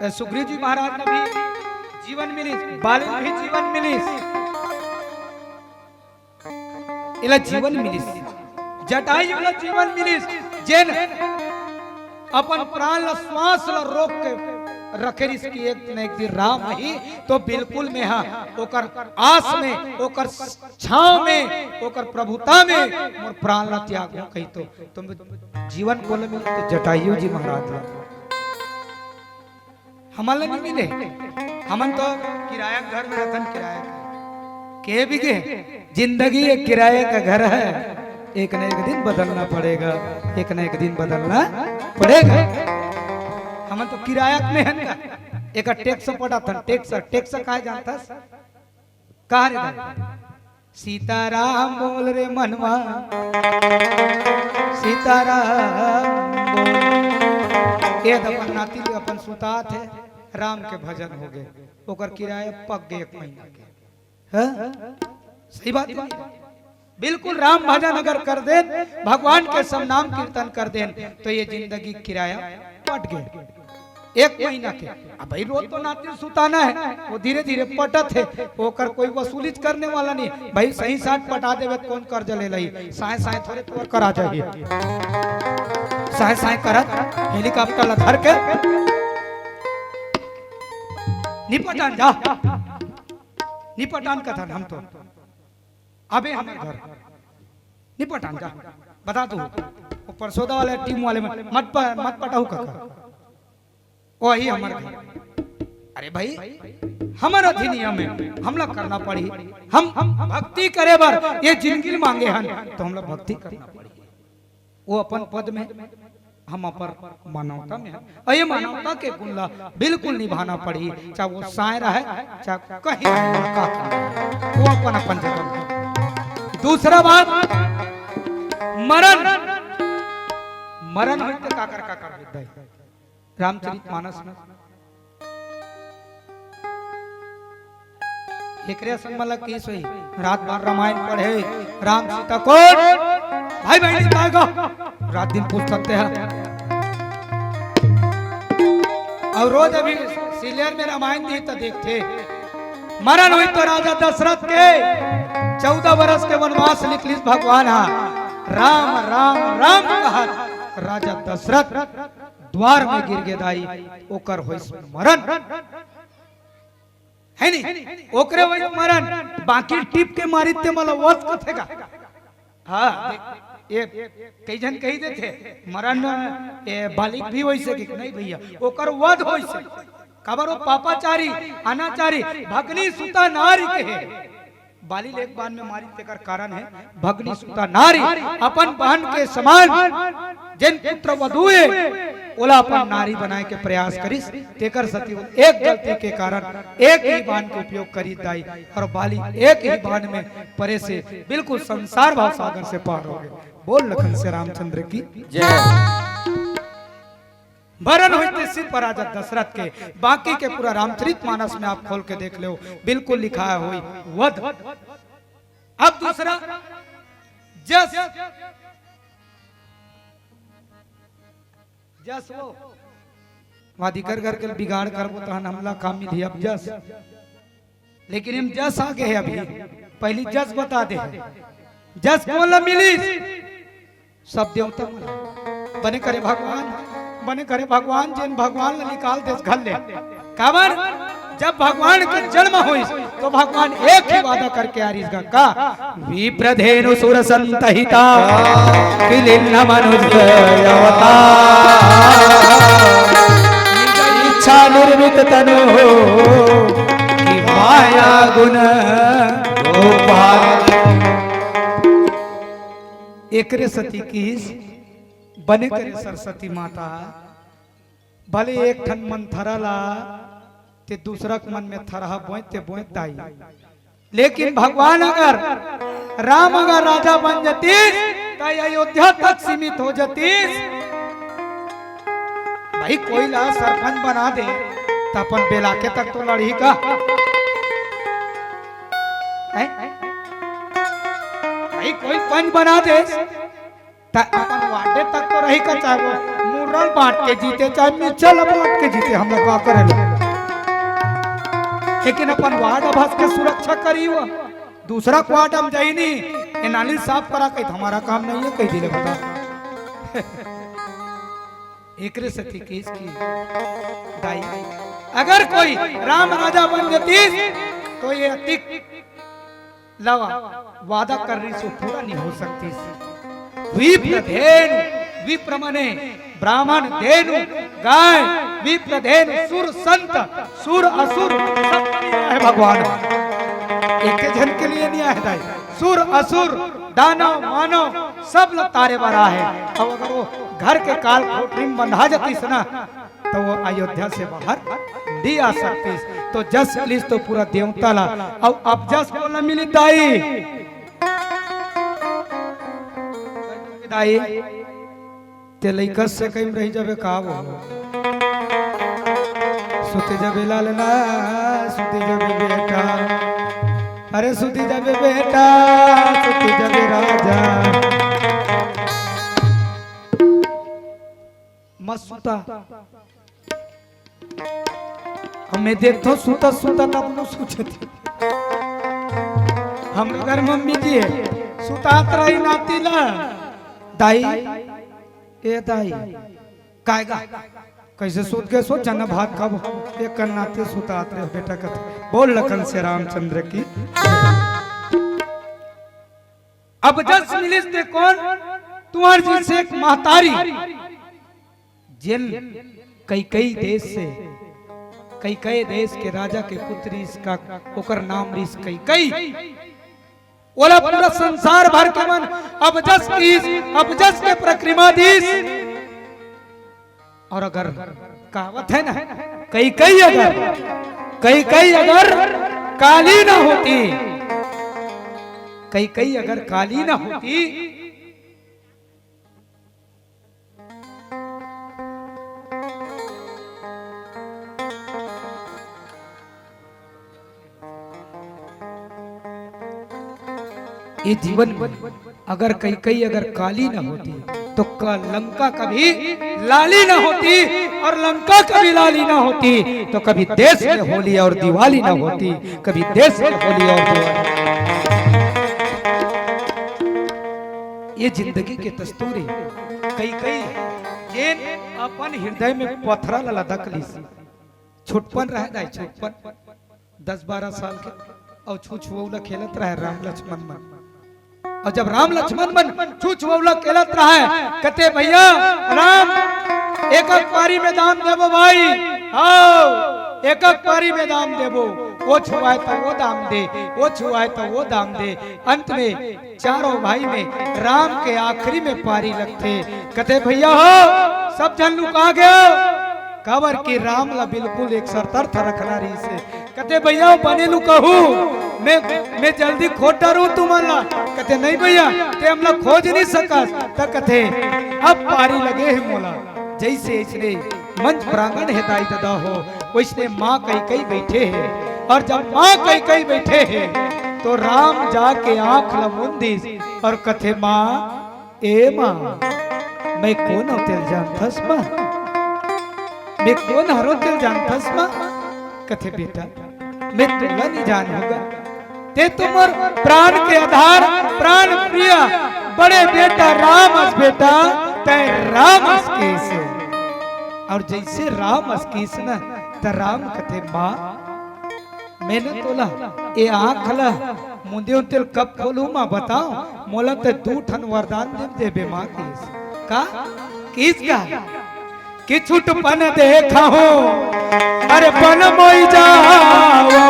ए, सुग्रीव जी महाराज ला भी जीवन मिलिस, बाली ला भी जीवन मिलिस, एला जीवन मिलिस, जटायु ला जीवन मिलिस, जेन अपन प्राण ला, श्वास ला रोक के रखे रिहिस कि एक न एक दिन राम आही, तो बिल्कुल में हा ओकर आस में, ओकर छांव में, ओकर प्रभुता में मोर प्राण ला त्यागहूं कही तो, तो जीवन कोन ला मिले? तो जटायु जी महाराज ला। हमन ला नहीं मिले, हमन तो किराया के घर में रहथन, किराया के। के भी गे, जिंदगी एक किराया का घर है, एक न एक दिन बदलना पड़ेगा, एक न एक दिन बदलना पड़ेगा। हमन तो किराया में हन का, एक टैक्स पटाथन, टैक्स, टैक्स काय जानथस? का रे भाई? सीताराम बोल रे मनवा, सीताराम बोल। ये तो अपन नाती ले अपन सुतात हे, राम के भजन हो गए, ओकर किराया पक गए एक महीना के। हाँ? सही बात है। बिल्कुल राम भजन अगर कर देन, भगवान के सब नाम कीर्तन कर देन, तो ये जिंदगी किराया पट गए। एक महीना के। अब भाई रोज तो नाती सुताना है, वो धीरे धीरे पटत है, ओकर कोई वसूली करने वाला नहीं। भाई सही साठ पटा देवे तो कोन कर्जा ले लही? साय साय थोड़े तोर करा जाही। साय साय करत हेलीकॉप्टर ला धर के निपटान जा, निपटान कथन हम तो। अबे हमर घर निपटान जा, बता दो। वो परसोदा वाले टीम वाले मन मत प-, मत पटाऊ काका। वही हमर घर। अरे भाई, हमर अधिनियम हे, हमला करना पड़ही। हम, हम भक्ति करे बर ये जिंदगी मांगे हन, तो हमला भक्ति करना पड़ही। वो अपन पद में, हम अपन मानवता में हन। अउ ये मानवता के गुण ला बिल्कुल निभाना पड़ही, चाहे वो साँय रहय, चाहे कहीं रहय, का करना हे, वो अपन, अपन जगह में। दूसरा बात, मरन, मरन होई त काकर, काकर होई दाई? रामचरित मानस में एकरे असन मन ला किहिस होही, रात भर रामायण पढ़े, राम सीता कोन, भाई बहिनी काय गा, रात दिन पूछ सकते हैं। अउ रोज अभी सीरियल में रामायण दिही त देखथे, मरन होई तो राजा दशरथ के, चौदह बरस के वनवास निकलिस भगवान हा, राम राम राम कहत राजा दशरथ द्वार में गिर गे दाई, ओकर होइस मरन। हे नी? ओकरे होइस मरन, बाकी टिप के मारिस ते मन ला वध कथे गा। हाँ, देख, ये कई झन कहि देथे, मरन, ये बाली के भी होइस हे कि नहीं भैया, ओकर वध होइस हे। काबर वो पापाचारी, अनाचारी, भगनी सुता नारी के हे। बाली ल एक बाण में मारिस, तेकर कारण हे भगनी सुता नारी, अपन बहन के समान, जेन पुत्र वधू हे, ओला अपन नारी बनाए के प्रयास करिस, तेकर सेती वो एक गलती के कारण एक ही बाण के उपयोग करिस दाई, अउ बाली एक ही बाण में परे से बिल्कुल संसार भव सागर से पार हो गे। बोल लखन सिया रामचंद्र की। जय। मरन होइस ते सिर्फ राजा दशरथ के, बाकी के पूरा रामचरित मानस में आप खोल के देख लेव, बिल्कुल लिखाय होही वध। अब दूसरा जस, जस वो वादी कर करके बिगाड़ करबो तहन हमला का मिलही अब जस। लेकिन एमा जस आगे हे अभी, पहिली जस बता दे। जस कोन ला मिलिस? सब देवता मन ला। बने करे भगवान, बने करे भगवान, जेन भगवान ला निकाल देस घर ले। काबर? जब भगवान के जन्म होइस, तो भगवान एक ही वादा करके आरिस गा का? विप्रधेनु सुर संत हिता, किलिन्न मनुज अवतार। इच्छा निर्मित तनु हो, कि माया गुण उपहार। एकरे सेती किहिस, बने करे सरस्वती माता, भले एक ठन मन थरा ला, ते दूसरा के मन में थरहा बोए ते बोए दाई। लेकिन भगवान अगर, राम अगर राजा बन जतिस, त अयोध्या तक सीमित हो जतिस। भाई, कोई ला सरपंच बना दे, त अपन बेलाके तक तो लड़ही का? हैं? भाई, कोई पंच बना दे, त अपन वार्डे तक तो रही का, चाहे वो मुर्रा ल बांट के जीते, चाहे मिर्चा ल बांट के जीते, हम लोग का करे लो। लेकिन अपन वार्ड अभस के सुरक्षा करी वो। दूसरा वार्ड हम जाई नहीं, ये नाली साफ करा कही, हमारा काम नहीं है, कही दिले बता। एकरे सेती किहिस कि दाई, अगर कोई राम राजा बन जतिस, तो ये अतिक लवा वादा करिस वो पूरा नहीं हो सकतिस। विप्र धेनु, विप्र मने ब्राह्मण, धेनु गाय, विप्र धेनु सुर संत, सुर असुर सब के लिए आय भगवान। एक झन के लिए नहीं आय दाई, सुर असुर, दानव मानव सब ल तारे बर आय। अउ अगर वो घर के काल कोठरी में बंधा जतिस ना, तो वो अयोध्या से बाहर नहीं आ सकतिस। तो जस मिलिस तो पूरा देवता ला, अउ अब जस कोन ला मिली दाई? दाई, ते लइका से कहीं रही जाबे का वो? सुते जाबे लालना, सुते जाबे बेटा, अरे सुते जाबे बेटा, सुते जाबे राजा। मत सुता। हमें देखथो सुता सुता तब नु सुते थे। हमरे घर मम्मी जी हे, सुतात रही नाती ला। दाई, ए दाई, काय गा? कैसे सुत गे? सोच ना भात खाबो। एक कर नाती सुतात रहे बेटा कथे। बोल लखन सिया रामचंद्र की। अब जस मिलिस ते कोन? तुंहर जइसे एक महतारी, जेन कई कई देश से कैकई देश के राजा के पुत्री इसका, ओकर नाम रिस कैकई। ओला पूरा संसार भर के मन अबजस किस, अबजस के प्रक्रिमा दिस। और अगर कहावत है ना, कैकई अगर, कैकई अगर काली ना होती, कैकई अगर काली ना होती, ये जीवन में अगर कैकई अगर काली ना होती, तो क-, लंका कभी लाली ना होती, और लंका कभी लाली ना होती, तो कभी देश में होली और दिवाली ना होती, कभी देश में होली और दिवाली। ये जिंदगी के दस्तूर हे। कैकई जेन अपन हृदय में पथरा ला लदक लिस। छोटपन रहे दाई, छोटपन, दस बारह साल के, और छू छुआ ला खेलत रहे राम लक्ष्मण मन। और जब राम लक्ष्मण मन छू छुआ ला खेलत रहे, कथे, "भैया राम, एक एक पारी में दाम देबो भाई, आओ, एक एक पारी में दाम देबो, वो छुआए तो वो दाम दे, वो छुआए तो वो दाम दे।" अंत में चारों भाई में राम के आखिरी में पारी लगथे। कथे, "भैया हो, सब झन लुका गयो।" काबर कि राम ला बिल्कुल एक सरतर्थ रखना रहिस हे। कथे, "भैया हो, बने लुकाहू, मैं, मैं जल्दी खोज डारूं तुमन ला।" कथे, "नहीं भैया, ते हमला खोज नहीं सकस।" त कथे, "अब पारी लगे हे मोला।" जैसे इसने मंच प्रांगण हे दाई ददा हो, वैसने माँ कैकई बैठे हे। और जब माँ कैकई बैठे हे, तो राम जाके आँख ल मूंद दिस और कथे, "माँ, ए माँ, मैं कोन हंव तेला जानथस माँ? मैं कोन हरंव तेला जानथस माँ?" कथे, "बेटा, मैं तोला नहीं जानहूँ गा।" ते तो मोर प्राण के आधार, प्राण प्रिय, बड़े बेटा राम अस बेटा, तैं राम अस किस। और जैसे राम अस किस न, त राम कथे, "माँ, मैं न तोला ए आँख ला मूंदे हंव तेला कब खोलहूँ माँ, बताओ, मोला तैं दू ठन वरदान दे देबे माँ," किस। का? किस का? कि छुटपन देखहूँ, अरे बन मोई जावहूँ,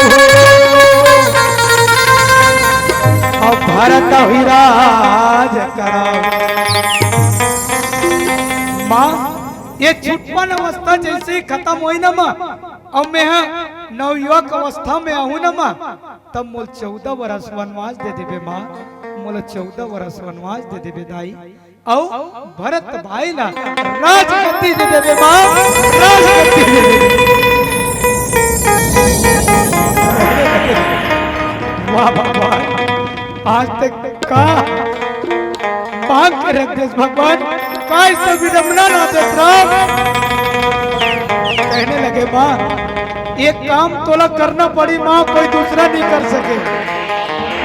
अब भरत ही राज करावहूँ। माँ, ये छुटपन अवस्था जैसे ही खतम होई ना माँ, अब मैं ह नवयुवक अवस्था में आहूँ ना माँ, तब मोला चौदह बरस वनवास दे देबे माँ, मोला चौदह बरस वनवास दे देबे दाई। अउ भरत भाई ला राजगद्दी दे देबे माँ, राजगद्दी दे देबे। वाह भगवान, आज तक का मांग के रख देस भगवान, का ऐसा विडम्बना ला देस राम। कहने लगे, "माँ, ये काम तोला करना पड़ी माँ, कोई दूसरा नहीं कर सके।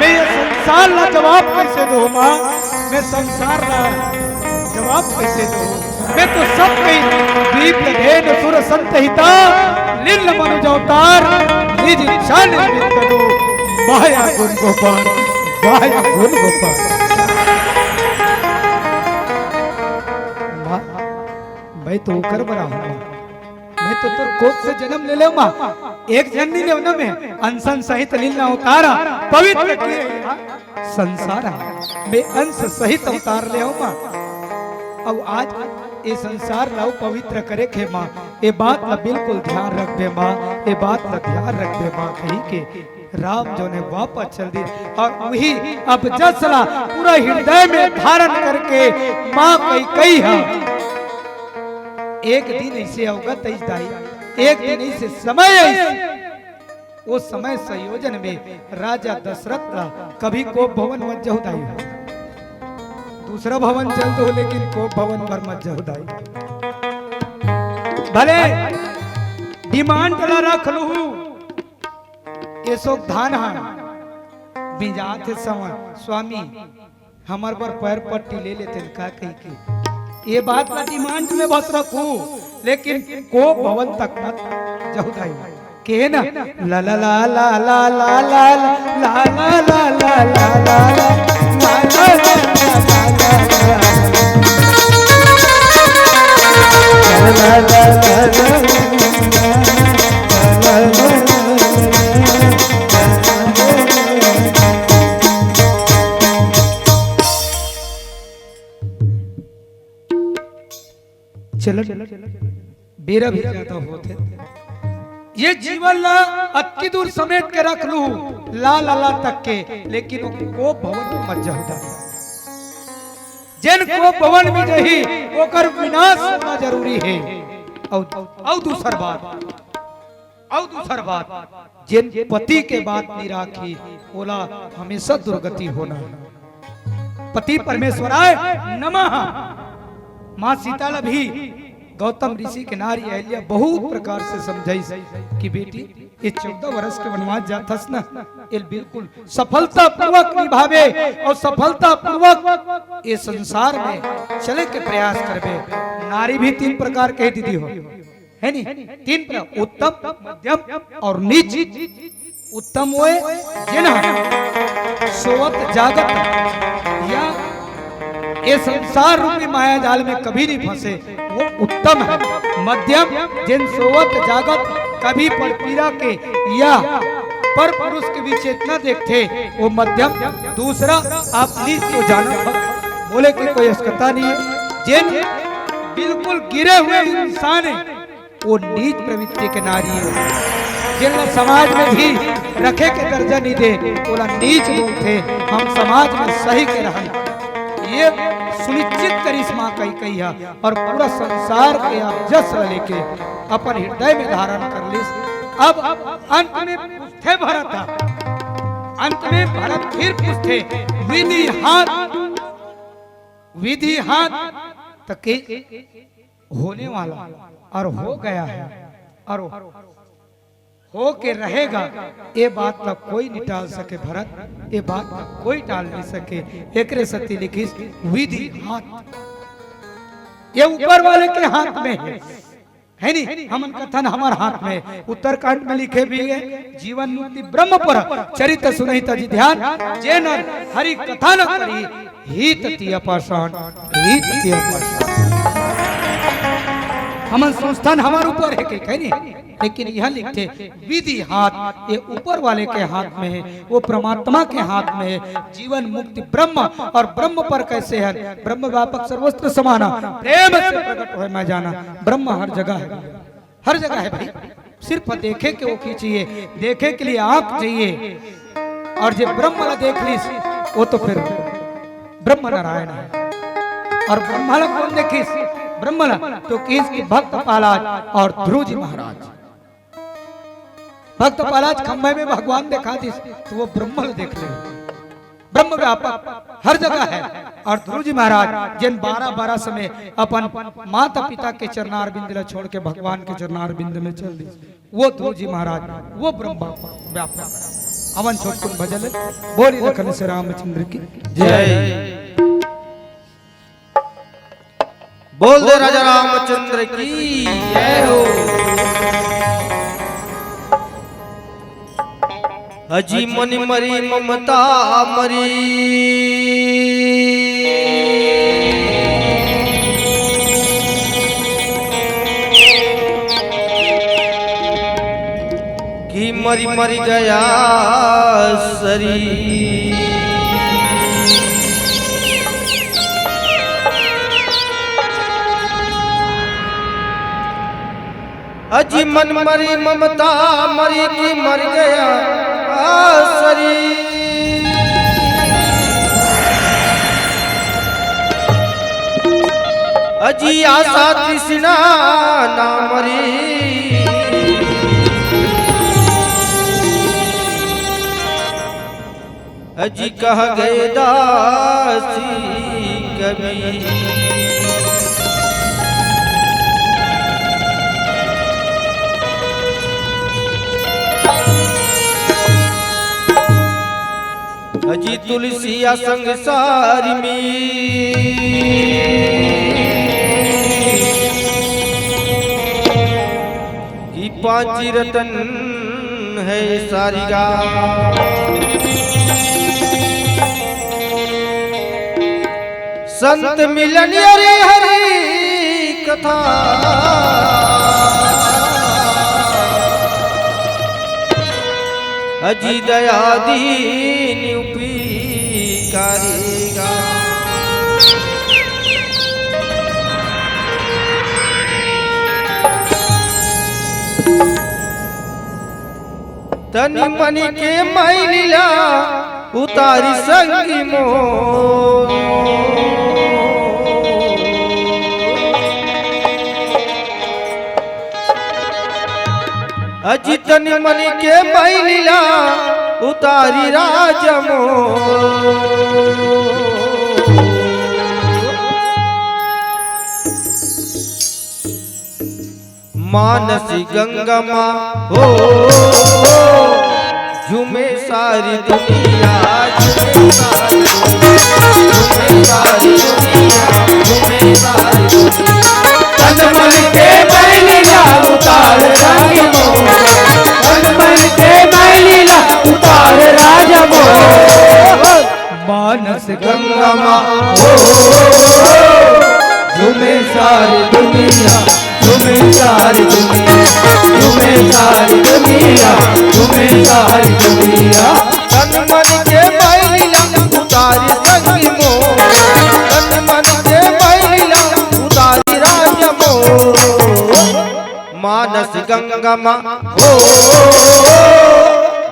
मैं ये संसार ला जवाब कैसे दूँ माँ, मैं संसार ला जवाब कैसे दूँ? मैं तो सब कही दीप धेन सुर संत हिता, लीन मनुज अवतार, निज इच्छा निर्मित करू, माया गुण गोपाल, माया गुण गोपाल।" माँ, मैं तो ओकर बरा हूँ माँ। मैं तो तोर कोख से जन्म ले लेव माँ। एक जन नहीं लेव ना मैं। अंसन सहित लीन अवतारा, पवित्र किए संसारा। मैं अंश सहित अवतार ले हूँ माँ। अब आज ये संसार ला पवित्र करे के हे माँ। ये बात ला बिल्कुल ध्यान रखबे माँ, ये बात ला ध्यान रखबे माँ, कही के राम जो ने वापस चल दिस। और वही अबजस ला पूरा हृदय में धारण करके माँ कैकई ह एक दिन ऐसे अवगत आइस दाई, एक दिन ऐसे समय आइस, वो समय संयोजन में राजा दशरथ ला कभी कोप भवन मत जाहू दाई हो, दूसरा भवन चल दो, लेकिन कोप भवन पर मत जाहू दाई। भले demand ला रख लूहू, ये सोक धान हा बिंजात हे सवा-, स्वामी, हमर बर पैर पट्टी ले लेतेन का कही के। ये बात ला demand में बस रखू, लेकिन कोप भवन तक मत जाहू दाई। के ना? ला ला ला ला ला ला ला ला ला ला ला ला ला ला ला। मेरा भी ज्यादा होत हे। ये जीवन ला अतकी दूर समेट के रख लू, ला ला ला तक के, लेकिन वो कोप भवन में मत जाहू दादा। जेन कोप भवन में जाही, ओकर विनाश होना जरूरी हे। अउ, अउ दूसर बात, अउ दूसर बात, जेन पति के बात नइ राखी, ओला हमेशा दुर्गति होना हे। पति परमेश्वराय नमः। माँ सीता ला भी गौतम ऋषि के नारी अहिल्या बहुत प्रकार से समझाइस कि बेटी, ये चौदह वर्ष के वनवास जाथस न, ये बिल्कुल सफलतापूर्वक निभावे अउ सफलतापूर्वक ये संसार में चले के प्रयास करबे। नारी भी तीन प्रकार के हे दीदी हो, हे नी? तीन प्रकार, उत्तम, मध्यम अउ नीच। उत्तम ओए, जेन ह सोवत जागत या ये संसार रूपी माया जाल में कभी नइ फंसे, वो उत्तम हे। मध्यम, जेन सोवत जागत कभी परपीरा के या पर पुरुष के विचेतना देखथे, वो मध्यम। दूसरा, आप नीच तो जानत हो, बोले के कोई असकता नइ हे। जेन बिल्कुल गिरे हुए इंसान हे, वो नीच प्रवृत्ति के नारी हे, जेन ला समाज में भी रखे के दर्जा नइ दे, ओला नीच बोलथे। हम समाज में सही के रहन, ये सुनिश्चित करिस माँ कैकेयी ह, अउ पूरा संसार के आप जस ला लेके अपन हृदय में धारण कर लिस। अब अंत में पूछथे भरत ह, अंत में भरत फिर पूछथे, विधि हाथ, विधि हाथ तक के होने वाला अउ हो गया हे अउ हो के रहेगा, ये बात ला कोई नइ टाल सके भरत, ये बात ला कोई टाल नइ सके। एकरे सेती लिखिस विधि हाथ, ये ऊपर वाले के हाथ में हे, हे नी? हमन कथन हमर हाथ में, उत्तरकांड में लिखे भी हे, जीवन मुक्ति ब्रह्म पर, चरित सुनहि तजि ध्यान, जे नर हरि कथा न करी, हित तिय पाषाण, हित तिय पाषाण। हमन सोचथन हमर ऊपर हे कहिके, हे नी? लेकिन इहाँ लिखथे विधि हाथ, ये ऊपर वाले के हाथ में हे, वो परमात्मा के हाथ में हे। जीवन मुक्ति ब्रह्म अउ ब्रह्म पर कैसे हे? ब्रह्म व्यापक सर्वत्र समाना, प्रेम से प्रगट होय मैं जाना। ब्रह्म हर जगह हे, हर जगह हे भाई। सिर्फ देखे के ओखी चाहिए, देखे के लिए आँख चाहिए। अउ जे ब्रह्म ला देख लिस, वो तो फिर ब्रह्म नारायण हे। अउ ब्रह्म ला कोन देखिस? ब्रह्म ला तो कहिस कि भक्त प्रहलाद अउ ध्रुव जी महाराज। भक्त प्रहलाद खंभे में भगवान देखा दिस, तो वो ब्रह्म ला देख ले। ब्रह्म व्यापक हर जगह हे। अउ ध्रुव जी महाराज जेन बारह बरस में अपन माता पिता के चरणार बिंद ला छोड़ के भगवान के चरणार बिंद में चल दिस, वो ध्रुव जी महाराज, वो ब्रह्म व्यापक। हमन छोटकुन भजन ले, बोली लखन से रामचंद्र की जय। बोल दे राजा रामचंद्र की जय हो। अजी मन मरी ममता मरी, कि मरी मरी गया सरी। अजी मन मरी ममता मरी कि मर गया सरी। अजी आशा तृष्णा ना मरी। अजी कह गए दासी कबीर। अजी तुलसिया संग सारी में कि पांची रतन हे सारी गा। संत मिलन अरे हरि कथा। अजी दया दीन उपकारी गा। तन मन के मैल ला उतारी संगी मोर। अजी तन मन के मैल ला उतारी राजा मोर। मानस गंगा मा हो झूमे सारी दुनिया, झूमे सारी दुनिया, झूमे सारी दुनिया, झूमे सारी दुनिया। तन मन के मैल ला उतार राजा मोर, तन मन के मैल ला उतार राजा मोर। मानस गंगा मा हो झूमे सारी दुनिया, झूमे सारी दुनिया, झूमे सारी दुनिया, झूमे सारी दुनिया। तन मन के मैल ला उतारी संगी मोर, तन मन के मैल ला उतारी राजा मोर। मानस गंगा मा हो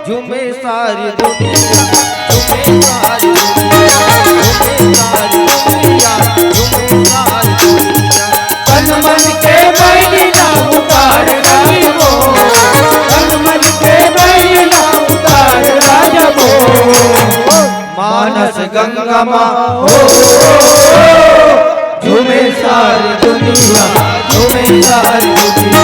झूमे सारी दुनिया, झूमे सारी दुनिया, झूमे सारी दुनिया, झूमे सारी दुनिया। तन मन के मैल ला उतार राजा मोर, तन मन के मैल ला उतार राजा मोर। मानस गंगा मा हो झूमे सारी दुनिया, झूमे सारी दुनिया,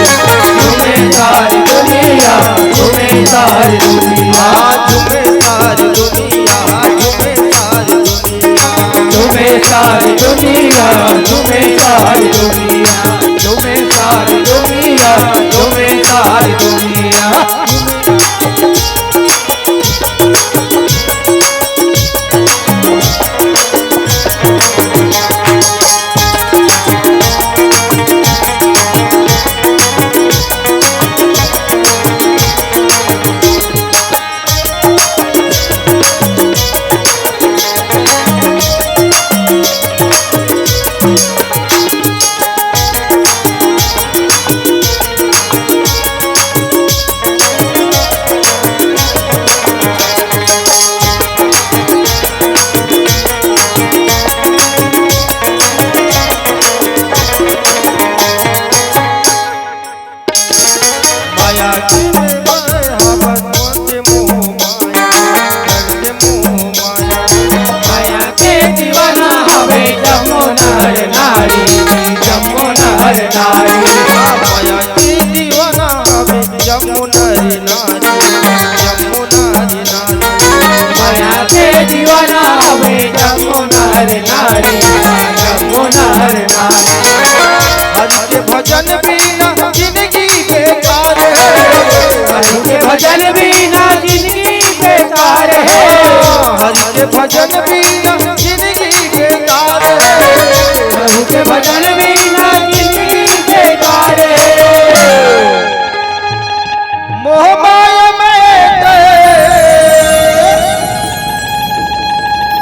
झूमे सारी दुनिया, झूमे सारी दुनिया, झूमे सारी दुनिया, झूमे सारी दुनिया, झूमे सारी दुनिया, झूमे सारी दुनिया, झूमे सारी दुनिया, झूमे सारी दुनिया। माया के देवर हवस मन के मोह माया, मन के मोह माया। माया के दीवाना हवे जम्मो नर नारी, जम्मो नर नारी। माया के दीवाना हवे जम्मो नर नारी, जम्मो नर नारी। माया के दीवाना हवे जम्मो नर नारी, जम्मो नर नारी। हरि के भजन बिना जिंदगी बेकार है। हरि के भजन बिना जिंदगी बेकार है। हरि के भजन बिना जिंदगी बेकार है। हरि के भजन बिना जिंदगी बेकार है। मोह माया में ते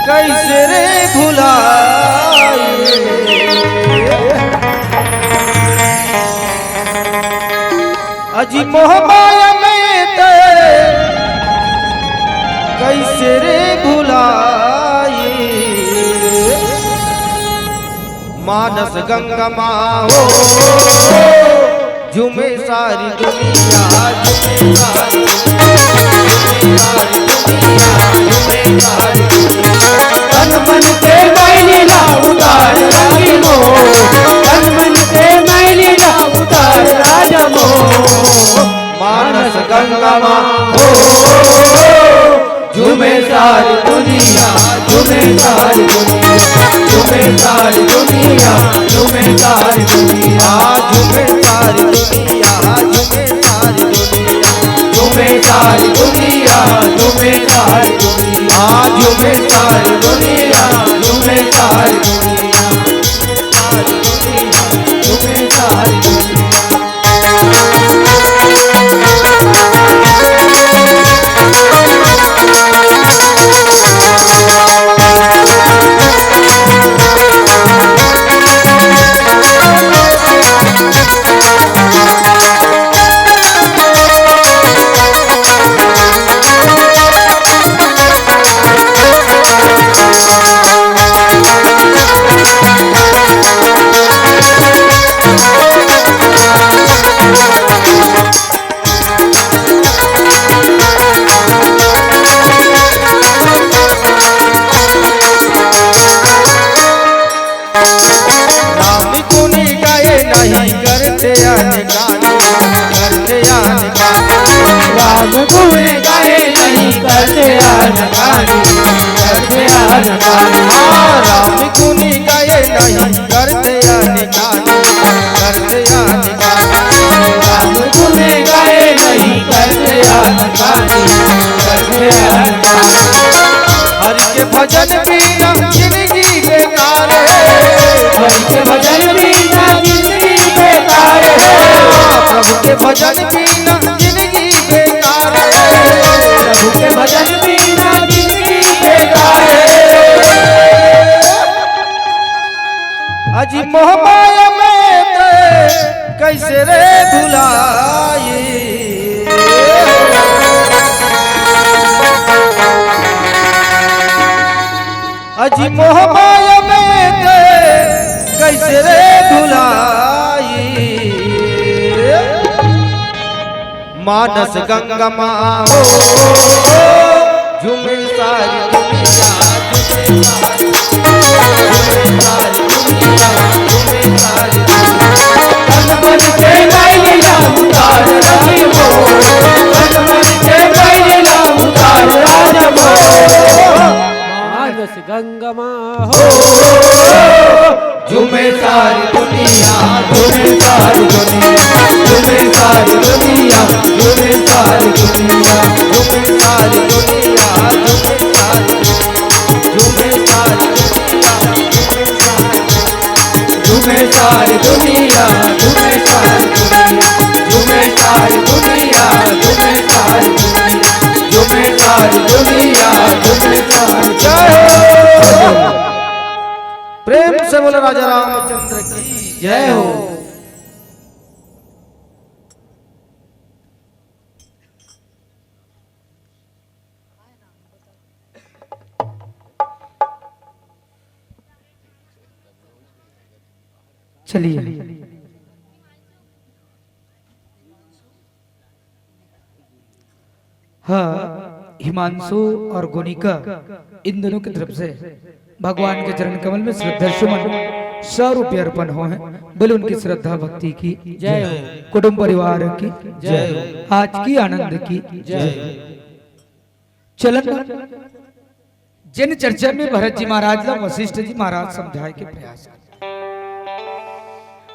कैसे रे भुलाए। अजी मोह माया में ते कैसे रे भुलाए। मानस गंगा मा हो झूमे सारी दुनिया, झूमे सारी दुनिया, झूमे सारी दुनिया, झूमे सारी दुनिया। तन मन के मैल ला उतार राजा मोर, तन मन के मैल ला उतार राजा मोर। मानस गंगा मा हो झूमे सारी दुनिया, झूमे सारी दुनिया, झूमे सारी दुनिया, झूमे सारी दुनिया, झूमे सारी दुनिया, झूमे सारी दुनिया, झूमे सारी दुनिया, झूमे सारी दुनिया, झूमे सारी दुनिया, झूमे सारी दुनिया, झूमे सारी दुनिया, झूमे सारी दुनिया। गुण गाए नहीं करते आनकानी, करते आनकानी। हाँ, राम गुण गाए नहीं करते आनकानी, करते आनकानी। राम गुण गाए नहीं करते आनकानी, करते आनकानी। हरि के भजन बिना जिंदगी बेकार है। हरि के भजन बिना जिंदगी बेकार है। प्रभु के भजन बिना जिंदगी बेकार है। प्रभु के भजन बिना जिंदगी बेकार है। अजी मोह माया में ते कैसे रे भुलाई। अजी मोह माया में ते कैसे रे भुलाई। मानस गंगा माँ हो, झूमे सारी दुनिया, झूमे सारी दुनिया, झूमे सारी दुनिया, झूमे सारी दुनिया। तन मन के मैला उतार रवि हो, तन मन के मैला उतार रवि हो। मानस गंगा माँ हो। झूमे सारी दुनिया, झूमे सारी दुनिया, झूमे सारी दुनिया, झूमे सारी दुनिया, झूमे सारी दुनिया, झूमे सारी दुनिया, झूमे सारी दुनिया, झूमे सारी दुनिया, झूमे सारी दुनिया, झूमे सारी दुनिया, झूमे सारी दुनिया, झूमे सारी दुनिया, झूमे सारी दुनिया। जय हो। प्रेम से बोलो राजा रामचंद्र की जय हो। चलिए, हाँ, हिमांशु और गोनिका, इन दोनों की तरफ से भगवान के चरण कमल में श्रद्धा सुमन सौ रुपये अर्पण हुए हैं। बोले उनकी श्रद्धा भक्ति की जय हो। कुटुंब परिवार की जय हो। आज की आनंद की जय हो। चलन, जिन चर्चा में भरत जी महाराज ला वशिष्ठ जी महाराज समझाए के प्रयास करथे।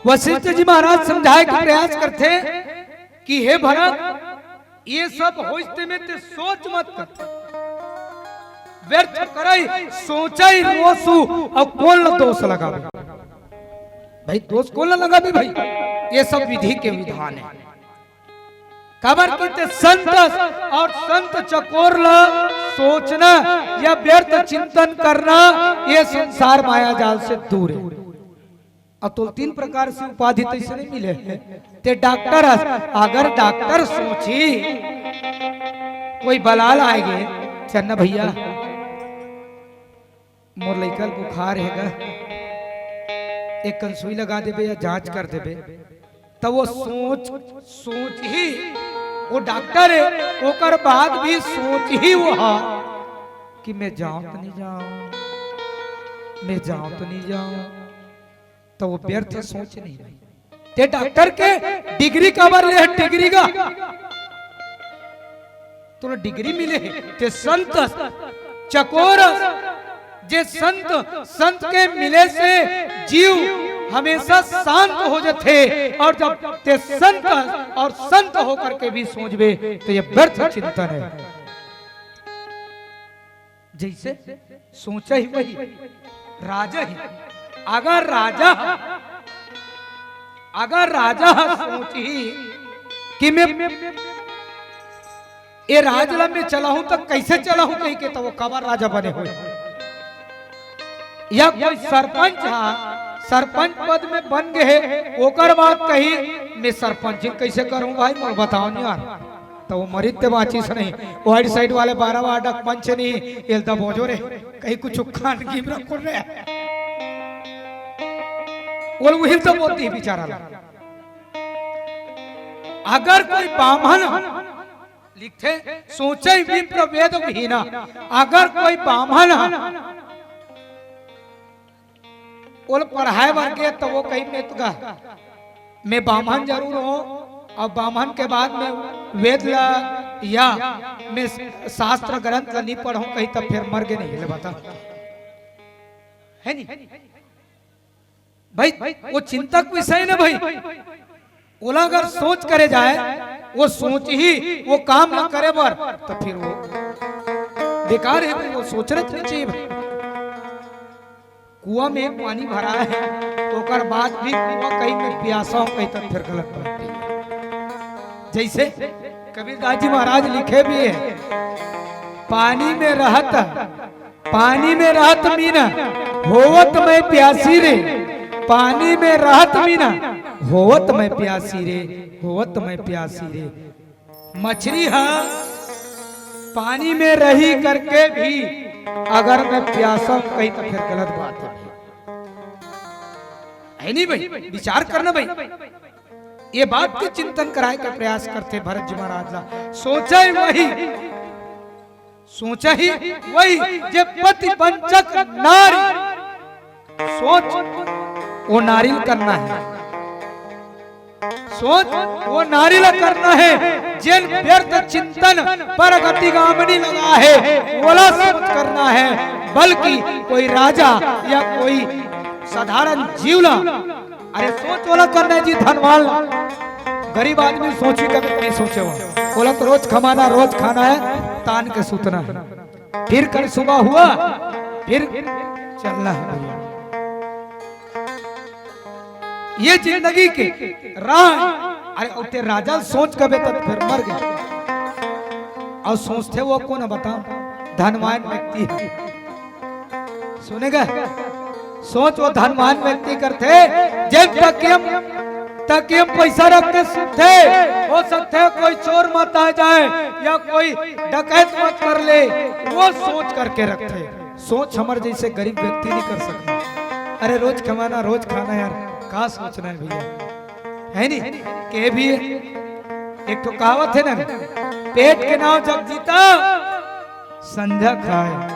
वशिष्ठ जी महाराज समझाए के प्रयास करथे कि हे भरत, ये सब होइस ते में ते सोच मत कर, व्यर्थ करई, सोचई रोसू, अउ कोन ला दोष लगाबे भाई, दोष कोन ला लगाबे भाई, ये सब विधि के विधान है। काबर कि ते संत अउ संत चकोर ला सोचना या व्यर्थ चिंतन करना, ये संसार माया जाल से दूर है। अब तो तीन प्रकार से उपाधि तो इसने मिले हैं। ते डॉक्टर अस, अगर डॉक्टर सोची कोई बलाल आएगे, चन्ना भैया, मोर लइका ल बुखार हे गा, एक कन सुई लगा देबे या जांच कर देबे, त वो सोच, सोचही, वो डॉक्टर हे, ओकर बाद भी सोचही वो हा कि मैं जाऊं त नहीं जाऊं, मैं जाऊं त नहीं जाऊं, त वो व्यर्थ सोच नहीं रही। ते डॉक्टर के डिग्री काबर ले हे? डिग्री का तोला डिग्री मिले हे, ते संत चकोर, जे संत, संत के मिले से जीव हमेशा शांत हो जाथे। और जब ते संत और संत होकर के भी सोचबे, तो ये व्यर्थ चिंतन है। जैसे सोचा ही वही राजा ही। अगर राजा, अगर राजा सोच ही कि मैं ये राज ला मैं चलाहूं त कैसे चलाहूं कहिके, त वो काबर राजा बने होय। या कोई सरपंच हा, सरपंच पद में बन गए हे, ओकर बाद कही मैं सरपंच कैसे करूं भाई, मोर बताओ नहीं यार। त वो मरित ते बाँचिस नहीं, वाइड साइड वाले बारह वार्ड के पंच नहीं, एल त बोझो रे, कहीं कुछ खान की रखो रे। वो उहिल तो बोलती है बेचारा ला। अगर कोई बामन लिखथे, सोचे विप्र वेद विहीना, अगर कोई बामन ओला पढ़ाए बर गे, त वो कही, मैं तो गा, मैं बामन जरूर हूँ, अब बामन के बाद में वेद ला या मैं शास्त्र ग्रंथ ला नहीं पढ़ूं कहीं, तब फिर मर गे नहीं, ले बता, है नहीं भाई? वो चिंतक विषय ना भाई, ओला अगर सोच करे जाए, वो सोच ही वो काम ना करे बर, तो फिर वो बेकार है भाई, वो सोचना तो नहीं चाहिए भाई। कुआं में पानी भरा है, ओकर बाद भी कुआं कहीं में प्यासा हो, कहीं तक फिर गलत बात है। जैसे कबीरदास जी महाराज लिखे भी है, पानी में रहत, पानी में रहत मीना, होवत मैं प्यासी रे। पानी में रहत मीना, होवत मैं प्यासी रे, होवत मैं प्यासी रे। मछरी ह पानी में रही करके भी अगर मैं प्यासा हूं कहीं, तो फिर गलत बात है भाई, है नहीं भाई? विचार करना भाई, ये बात के चिंतन कराए के प्रयास करथे भरत जी महाराज ला। सोचे वही, सोचे ही वही जे पति वंचक नारी। सोच वो नारी ल करना है, सोच वो नारी ल करना है, जेन व्यर्थ चिंतन परगतिगामिनी लगा है, ओला सोच करना है, बल्कि कोई राजा या कोई साधारण जीव ला, अरे सोच ओला करना है जी, धनवान ला। गरीब आदमी सोची कभी नहीं सोचे हो, ओला तो रोज कमाना, रोज खाना है, तान के सुतना है, फिर कल सुबह हुआ, फिर चलना है भैया। ये जिंदगी के राह, अरे उते राजा सोच कबे तक फिर मर गए। और सोचथे वो कोन बता, धनवान व्यक्ति है। सुनेगा, सोच वो धनवान व्यक्ति करथे, जेन तकियम, तकियम पैसा रख के सुते, हो सकथे कोई चोर मत आ जाए या कोई डकैत मत कर ले, वो सोच करके रखथे। सोच हमर जैसे गरीब व्यक्ति नहीं कर सकता। अरे रोज कमाना, रोज खाना यार, का सोचना है भैया, है नहीं? के भी एक तो कहावत है ना, पेट के नाव जग जीता संझा खाए।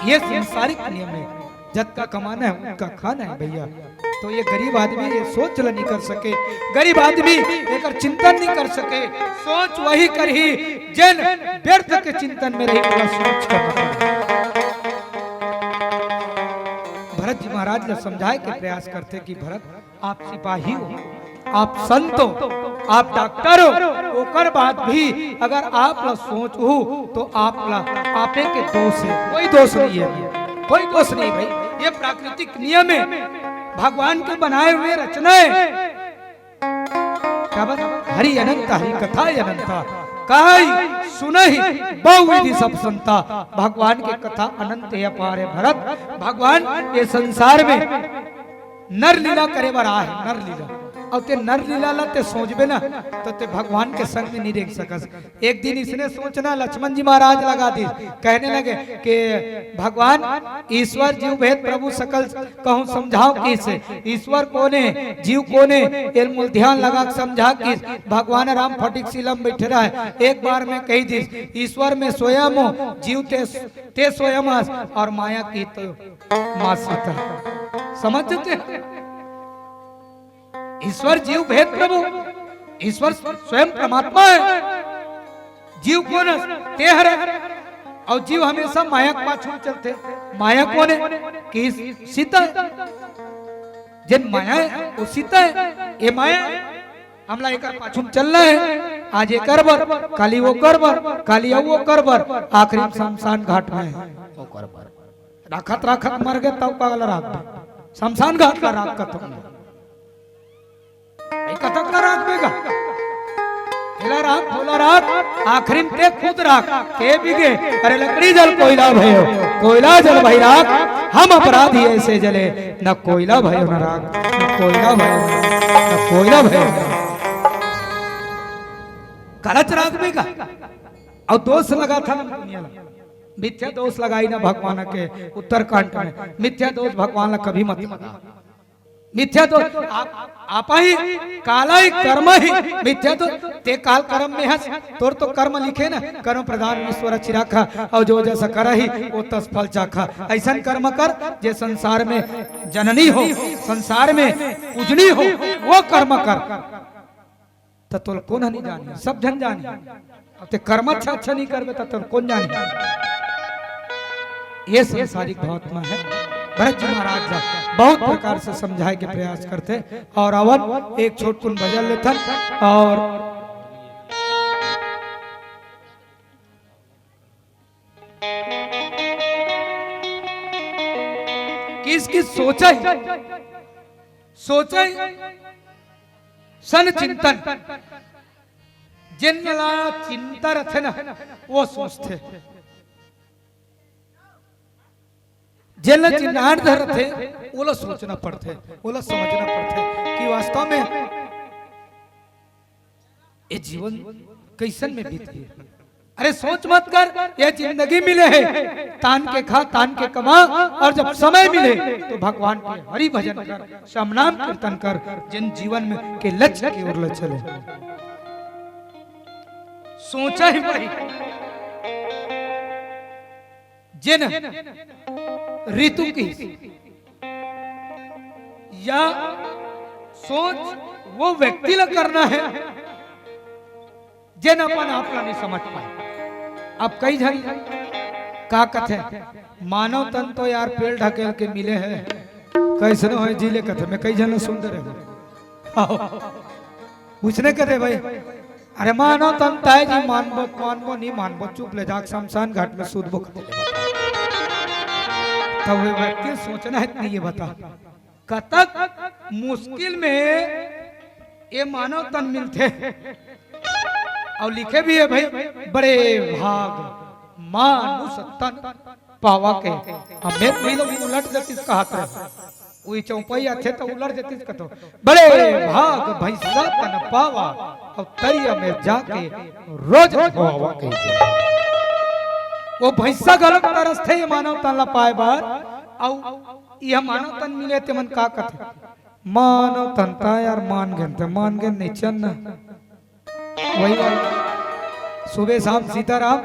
ये सांसारिक नियम है, जतका कमाना है उतका खाना है भैया। तो ये गरीब आदमी ये सोच ल नहीं कर सके, गरीब आदमी एकर चिंतन नहीं कर सके। सोच वही करही जेन व्यर्थ के चिंतन में रही, ओला सोच करना पड़े। भरत जी महाराज ल समझाए के प्रयास करथे कि भरत, आप सिपाही हो, आप संत हो, आप डॉक्टर हो, ओकर बाद भी अगर आप ला सोच हो तो आप ला, आपे के दोष है, कोई दोष नहीं है, कोई दोष नहीं भाई। ये प्राकृतिक नियम है, भगवान के बनाए हुए रचना है। क्या बात? हरि अनंत, हरि कथा अनंता, कहई सुनई बहु विधि सब संता। भगवान के कथा अनंत है, अपार है भरत। भगवान ये संसार में नर लीला करे बर आए हे, नर लीला। अउ ते नर लीला ला ते सोचबे ना, तो ते भगवान के संग में नहीं रेंग सकस। एक दिन इसने सोचना लक्ष्मण जी महाराज लगा दी, कहने लगे कि भगवान ईश्वर जीव भेद प्रभु सकल कहूँ समझाओ किस, ईश्वर कोन हे, जीव कोन हे, एल मूल ध्यान लगा के समझा किस। भगवान राम फटिक सीलम बैठे रहे, एक बार में कही दिस, ईश्वर में स्वयं हो, जीव ते, ते स्वयं अस, और माया की तो माँ सीता। समझ जाते हैं? ईश्वर जीव भेद प्रभु, ईश्वर स्वयं परमात्मा है। जीव कोन हे? ते हरे। अउ जीव हमेशा माया के पाछू में चलथे। माया कोन हे? कि सीता हे। जेन माया हे, वो सीता हे। ये माया हे। हमला एकर पाछू में चलना हे। आज एकर बर, काली ओकर बर, काली अउ ओकर बर, आखिरी में शमशान घाट में हे। ओकर बर। राखत राखत मर गे, तब काला राख दे। शमशान घाट ला राख कथों। भाई, कतक ला राख देगा? एला राख, ओला राख, आखिरी में ते खुद राख। के बिगे? अरे लकड़ी जल कोयला भयो, कोयला जल भाई राख, हम अपराधी ऐसे जले, न कोयला भयो न राख, न कोयला भयो, न कोयला भयो। काला च राख देगा। अउ दोष लगाथन दुनिया ला, मिथ्या दोष लगाई ना भगवान के। उत्तरकांड में मिथ्या दोष भगवान ला कभी मत लगा। मिथ्या दोष आप, आपा ही, काला ही, कर्म ही मिथ्या दोष। ते काल कर्म में हस, तोर तो कर्म लिखे ना, कर्म प्रधान ईश्वर चिराखा, अउ जो जस करही, वो तस फल चाखा। अइसन कर्म कर, जे संसार में जननी हो, संसार में पूजनी हो, वो कर्म कर। त तोला कोन ह नहीं जानी, सब झन जानी। अब ते कर्म अच्छा अच्छा नहीं करबे त तोला कोन जानी। ये संसारिक भावात्मा है। भरत जी महाराज ला बहुत प्रकार से समझाए के प्रयास करथे। और अवन एक छोटकुन भजन लेथन और किस किस सोचा ही, सोचा ही सन चिंतन, जेन ला चिंता रथे ना, वो सोचथे। जेन ला चिन्हार धरथे, ओला सोचना पड़थे, ओला समझना पड़थे कि वास्तव में ये जीवन कइसन में बीत गे। अरे सोच मत कर, ये जिंदगी मिले हे, तान के खा, तान के कमा, और जब समय मिले तो भगवान के हरि भजन कर, श्याम नाम कीर्तन कर, जेन जीवन में के लक्ष्य की ओर ले चले। सोचा ही भाई, जेन ऋतु की या सोच वो व्यक्ति ला करना है, जेन अपन आप ला नहीं समझ पाए। अब कई झन का कथे, मानव तन तो यार पेल ढकेल के मिले है, कइसनो है जी ले कथे, मैं कई झन ला सुनत रहे हूँ। उसने कथे भाई, अरे मानव तन ताय जी, मानबो, मानबो, नहीं मानबो, चुप ले जाके शमशान घाट में सूतबो कथे। तब वो व्यक्ति सोचना है कि नहीं, ये बता, कतक मुश्किल में ये मानव तन मिलथे। और लिखे भी है भाई, बड़े भाग मानुष तन पावा के। अब मैं भी लोग उलट देतिस कहत रहे। उही चौपाई आथे त उलट देतिस कतो। बड़े भाग भैंसा तन पावा, और तरिया में जाके रोज धोवा कहिथे। वो भैंसा घलोक तरसथे ये मानव तन ला पाए बर, अउ यह मानव तन मिले ते मन का कथे? मानव तन ता यार मान गेन ते मान गेन नहीं चन्ना। वही वाला। सुबह शाम सीताराम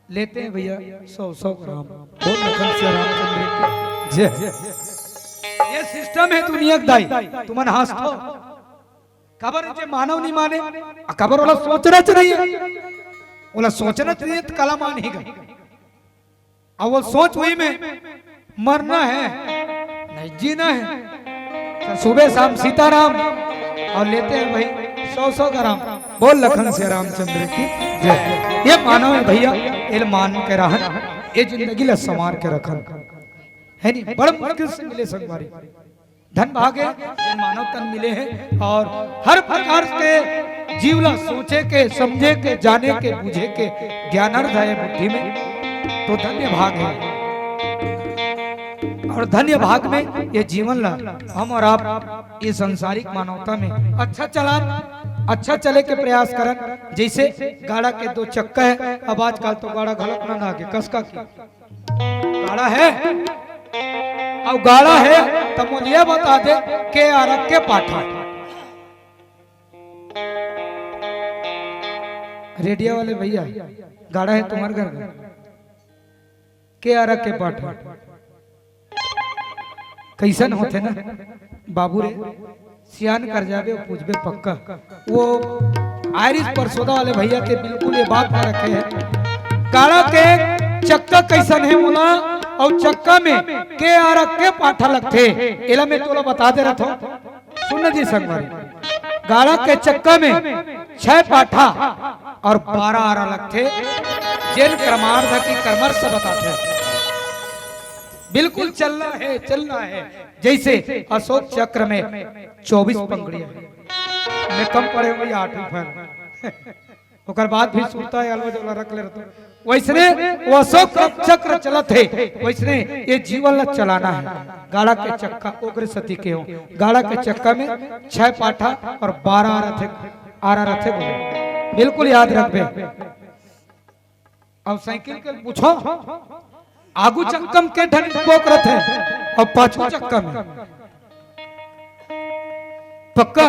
लेते हैं भैया, सौ सौ ग्राम। बोल लखन सिया रामचंद्र की जय। ये सिस्टम है दुनिया के दाई, तुमन हंसथो। काबर जे मानव नहीं माने, आ काबर ओला सोचना चाहिए, ओला सोचना चाहिए तो कला मान ही गए। अउ वो सोच वही में मरना है, नहीं जीना है। तो सुबह शाम सीताराम अउ लेते हैं भाई सौ सौ ग्राम। बोल लखन सिया रामचंद्र की जय। ये मानव है भैया, एला मान के रहन, ये जिंदगी ला संवार के रखन, है नहीं? बड़ मुश्किल से मिले संगवारी। धन भागे जेन मानव तन मिले हे अउ हर प्रकार के जीव ला सोचे के, समझे के, जाने के, बूझे के ज्ञानार्थ हे बुद्धि में, तो धन्य भाग हे। अउ धन्य भाग में ये जीवन ला हम अउ आप ये सांसारिक मानवता में अच्छा चलान, अच्छा चले के प्रयास करन। जइसे गाड़ा के दो चक्का हे, अब आजकल तो गाड़ा घलोक ना लागे, कसका के गाड़ा हे, अउ गाड़ा हे, त मोला ये बता दे, के आरा के पाठा। रेडियो वाले भैया, गाड़ा हे तुम्हर घर में? के आरा के पाठा। कइसन होथे ना, बाबू रे? सियान कर जाबे, पूछबे पक्का। वो आयरिस परसोदा वाले भैया के बिल्कुल ये बात ना रखे हे। गाड़ा के चक्का कइसन हे मोला, अउ चक्का में के आरा के पाठा लगथे, एला मैं तोला बता दे रथों। सुन न जी संगवारी, गाड़ा के चक्का में छह पाठा अउ बारह आरा लगथे, जेन क्रमार्थ की क्रमर्थ बताथे। बिल्कुल चलना हे, चलना हे। जइसे अशोक चक्र में चौबीस पंखुड़ियां हे, मैं कम पढ़े हूँ, आठवीं फेल। ओकर बाद भी सुरता हे, अलवा जवला रख ले रथों। वइसने वो अशोक चक्र चलत हे, वइसने ये जीवन ला चलाना हे। गाड़ा के चक्का ओकरे सेती केहेंव, गाड़ा के चक्का में छह पाठा अउ बारह आरा रथे, आरा रथे बोले। बिल्कुल याद रखबे। अउ साइकिल के पूछो, आगू चक्का में के ठन spoke रथे अउ पाछू चक्का में? पक्का?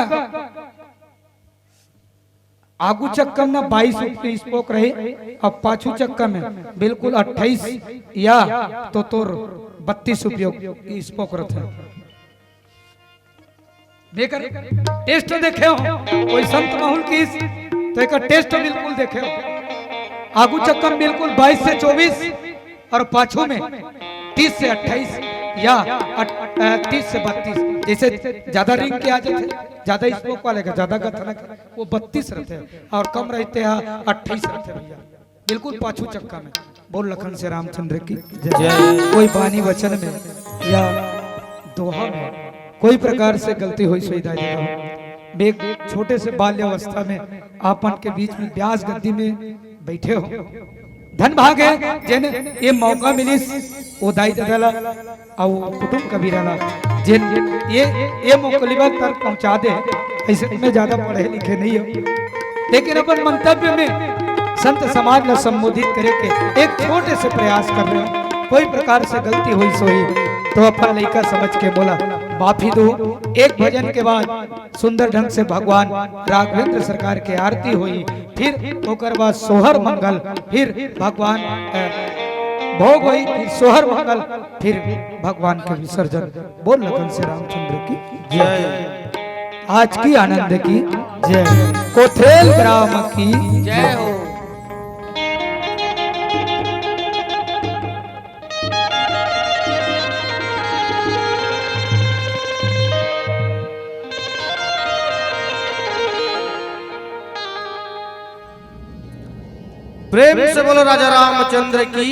आगू चक्का में ना बाईस spoke रही, अउ पाछू चक्का में बिल्कुल अट्ठाईस या तो तोर बत्तीस उपयोग spoke रथे। एकर टेस्ट देखे हो, कोई संत माहौल की, तो एकर टेस्ट बिल्कुल देखे हो। आगू चक्का में बिल्कुल बाईस से चौबीस और पाछू में तीस से अट्ठाईस या अट-, अ, तीस से बत्तीस। जैसे ज्यादा रिंग के आ जाते, ज्यादा स्मोक वाले का, ज्यादा गथना का, वो बत्तीस रहते हैं और कम रहते हैं अट्ठाईस रहते हैं भैया। बिल्कुल पाछू चक्का में। बोल लखन से रामचंद्र की जय। जय। कोई बानी वचन में या दोहा में कोई प्रकार से गलती होइस होही दाई ददा हो। मैं एक छोटे से बाल्यावस्था में आपन के बीच में ब्यास गद्दी में बैठे हो। धन भाग है जेन ये मौका मिलिस, वो दाई ददा ला अउ कुटुम कबीरा ला, जेन ये, ये मोकलिबा तक पहुंचा दे। ऐसे मैं ज्यादा पढ़े लिखे नहीं हूँ, लेकिन अपन मंतव्य में संत समाज ला संबोधित करे के एक छोटे से प्रयास कर रहे हूँ। कोई प्रकार से गलती होइस होही तो अपन लइका समझ के मोला माफी दो। एक भजन के बाद सुंदर ढंग से भगवान राघवेंद्र सरकार के आरती होही, फिर ओकर बाद सोहर मंगल, फिर भगवान, अ, भोग होही, फिर सोहर मंगल, फिर भगवान के विसर्जन। बोल लखन से रामचंद्र की जय। आज की आनंद की जय। कोथेल ग्राम की जय हो। प्रेम से बोलो राजा रामचंद्र की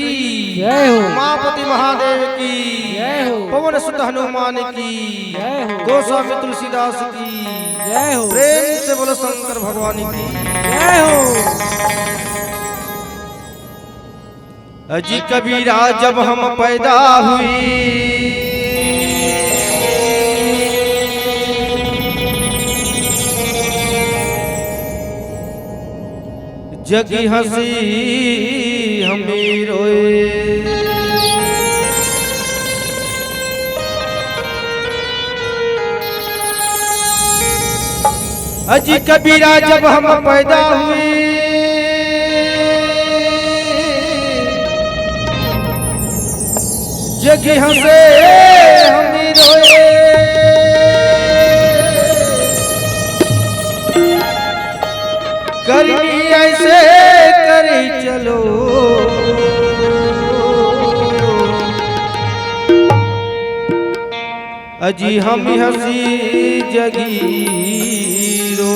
जय हो। उमापति महादेव की जय हो। पवन सुत हनुमान की जय हो। गोस्वामी तुलसीदास की जय हो। प्रेम से बोलो शंकर भगवान की जय हो। अजी कबीरा जब हम पैदा हुई, जगी हंसी हमी रोए। अजी कबीरा जब हम पैदा हुई, जगी हंसे हमी रोए। करनी ऐसे करी चलो, अजी हम हंसी जगी रो।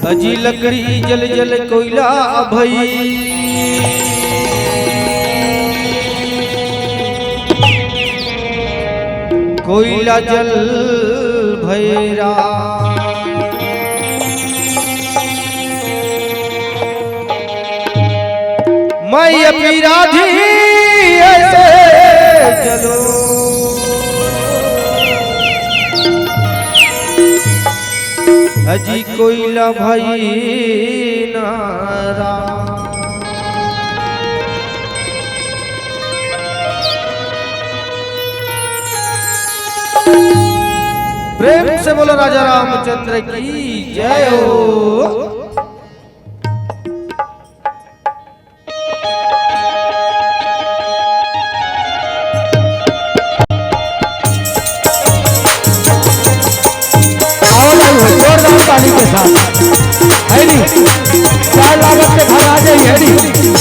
अजी लकड़ी जल जल कोयला भई, कोयला जल भैरा। मैं अपनी राधी ऐसे चलो। अजी कोयला भाई नारा। प्रेम से बोलो राजा रामचंद्र की जय हो। आओ ना, जोरदार ताली के साथ। है नी? चार लागत के घर आ जाइए, है नी?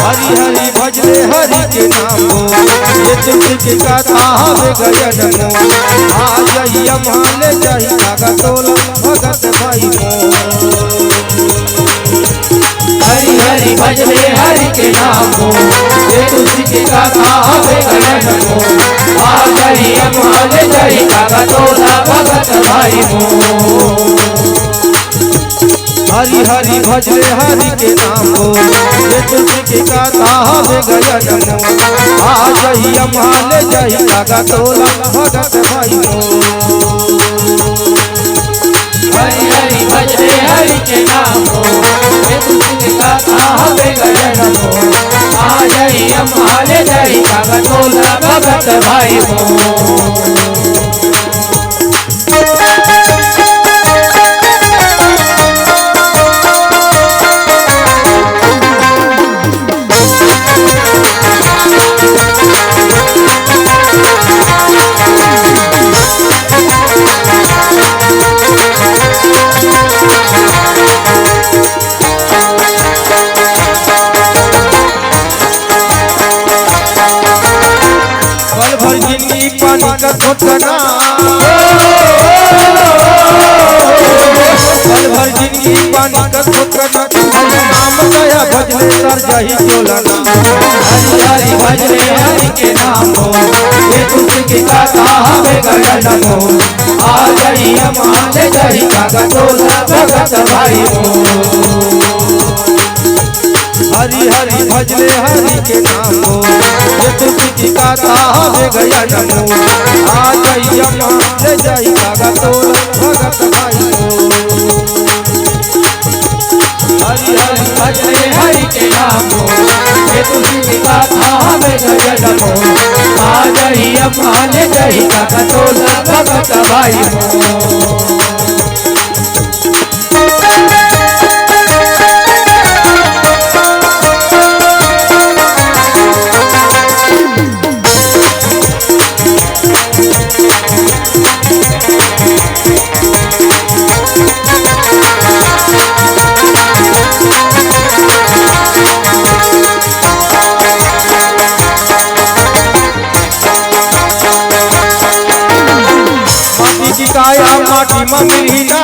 हरि हरि भजले हरि के नाम हो, ये तुलसी के कथा हवे गयन मो। आ जाइया माले जाई कागा टोला भगत भाई मो। हरि हरि भजले हरि के नाम हो, ये तुलसी के कथा हवे गयन मो। आ जाइया माले जाई कागा टोला भगत भाई मो। हरि हरि भज ले हरि के नाम हो, ये तुलसी के गाथा हवे गयन मोर। आ जही अम्हा ले जही कागा तोला भगत भाई मोर। हरि हरि भज ले हरि के नाम हो, ये तुलसी के गाथा हवे गयन मोर। आ जही अम्हा ले जही कागा तोला भगत भाई मोर। पल भर जिंदगी पानी का घोटना, पल भर जिंदगी पानी का घोटना, हरि नाम दया भजले सर जाही चोलना। हरि हरि भजले हरि के नाम हो, ये तुलसी की गाथा हवे गगन हो। आ जाही अम्हा ले जाही कागा तोला भगत भाई हो। हरि हरि भजले हरि के नाम हो, ये तुलसी की गाथा हवे गयन मोर। आ जाही अम्हा ले जाही कागा तोला भगत भाई हो। हरि हरि भजले हरि के नाम हो, ये तुलसी की गाथा हवे गयन मोर। आ जाही अम्हा ले जाही कागा तोला भगत भाई हो। माटी की काया माटी मा मिलही ना,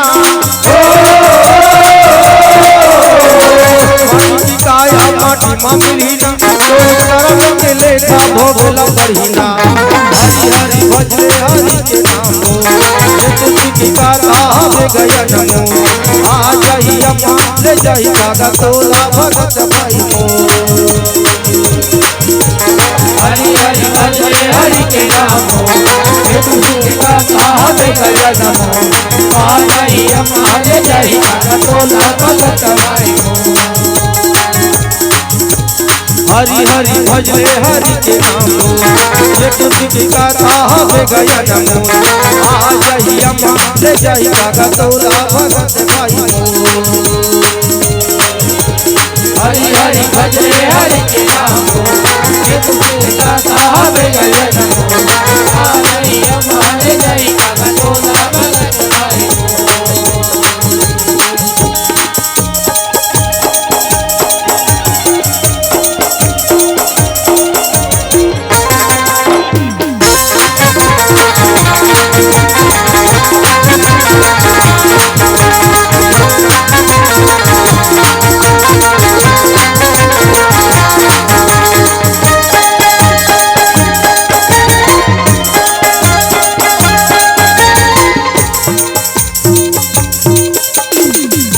माटी की काया माटी मा मिलही ना, तो करम के लेखा भोग ला बढ़ही ना। हरि हरि भजले हरि के नाम हो, ये तुलसी की गाथा हवे गयन मोर। आ जाही अम्हा ले जाही कागा तोला भगत भाई हो। हरि हरि भजले हरि के नाम हो, ये तुलसी की गाथा हवे गयन मोर। आ जाही अम्हा ले जाही कागा तोला भगत भाई हो। हरि हरि भजले हरि के नाम हो, ये तुलसी की गाथा हवे गयन मोर। आ जाही अम्हा ले जाही कागा तोला भगत भाई हो। हरि हरि भजले हरि के नाम हो, ये तुलसी की गाथा हवे गयन मोर। आ जाही अम्हा ले जाही कागा तोला भगत भाई हो।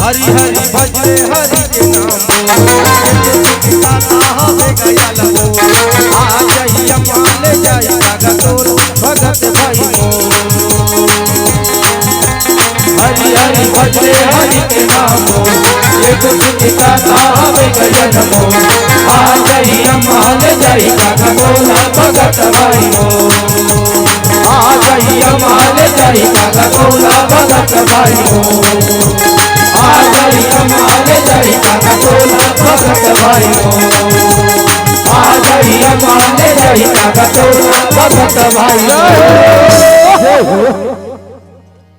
हरि हरि भजले हरि के नाम हो, ये तुलसी की गाथा हवे गयन हो। आ जाही अम्हा ले जाही कागा तोला भगत भाई हो। हरि हरि भजले हरि के नाम हो, ये तुलसी की गाथा हवे गयन हो। आ जाही अम्हा ले जाही कागा तोला भगत भाई हो। आ जाही अम्हा ले जाही कागा तोला भगत भाई हो। आ जाही अम्हा ले जाही कागा तोला भगत भाई हो। आ जाही अम्हा ले जाही कागा तोला भगत भाई हो।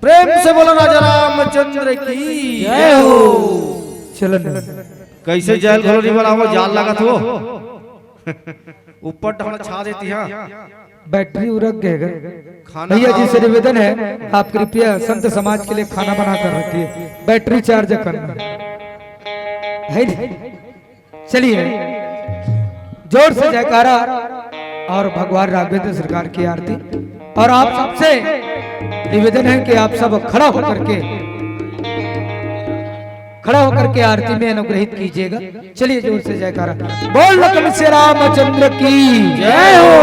प्रेम से बोलो राजा रामचंद्र की जय हो। चलन। कैसे जैल घलो नहीं बनावो, जाल लागत हो। ऊपर ढाल छा देती है। बैटरी उरक गए गा। खाना भैया जी से निवेदन है, आप कृपया संत समाज के लिए खाना बना कर रखिए, बैटरी चार्ज करना है। नहीं? चलिए, जोर से जयकारा और भगवान राघवेंद्र सरकार की आरती। और आप सबसे निवेदन है कि आप सब खड़ा होकर के खड़ा होकर के आरती में अनुग्रहित कीजिएगा। चलिए, जोर से जयकारा। बोल लखन से रामचंद्र की जय हो।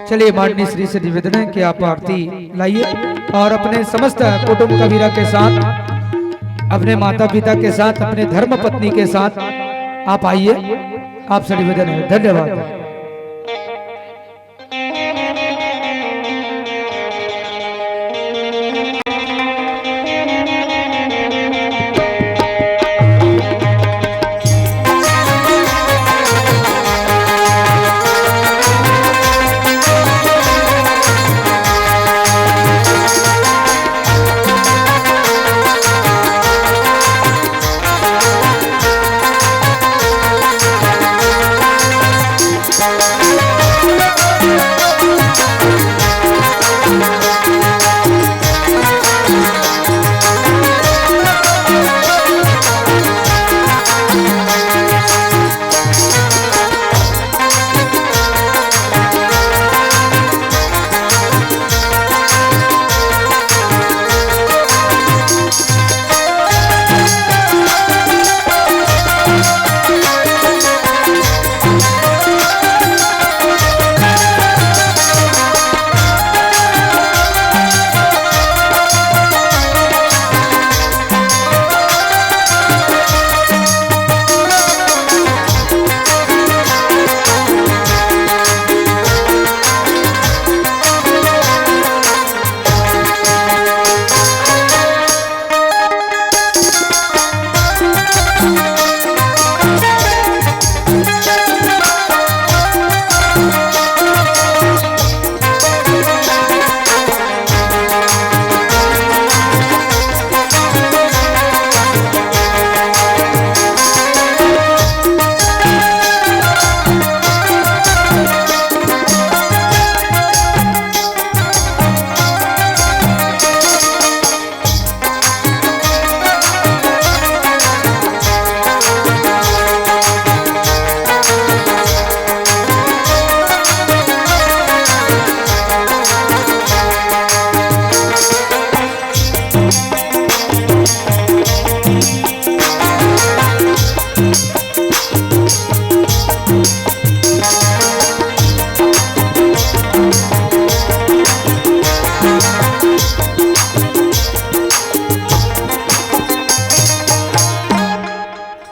चलिए, माननीय श्री से निवेदन है कि आप आरती लाइए और अपने समस्त कुटुंब कबीरा के साथ, अपने माता पिता के साथ, अपने धर्म पत्नी के साथ आप आइए। आपसे निवेदन है। धन्यवाद।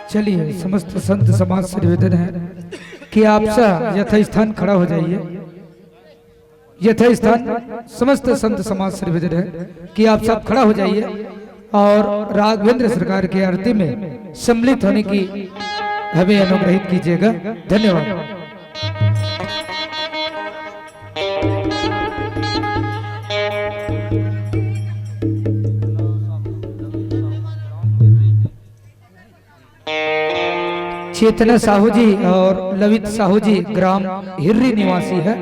चलिए, समस्त संत समाज से निवेदन है कि आप सब यथास्थान खड़ा हो जाइए। यथास्थान समस्त संत समाज से निवेदन है कि आप सब खड़ा हो जाइए और राघवेंद्र सरकार की आरती में सम्मिलित होने की हमें अनुग्रहित कीजिएगा। धन्यवाद। चेतना साहू जी और लवित साहू जी ग्राम हिर्री निवासी है।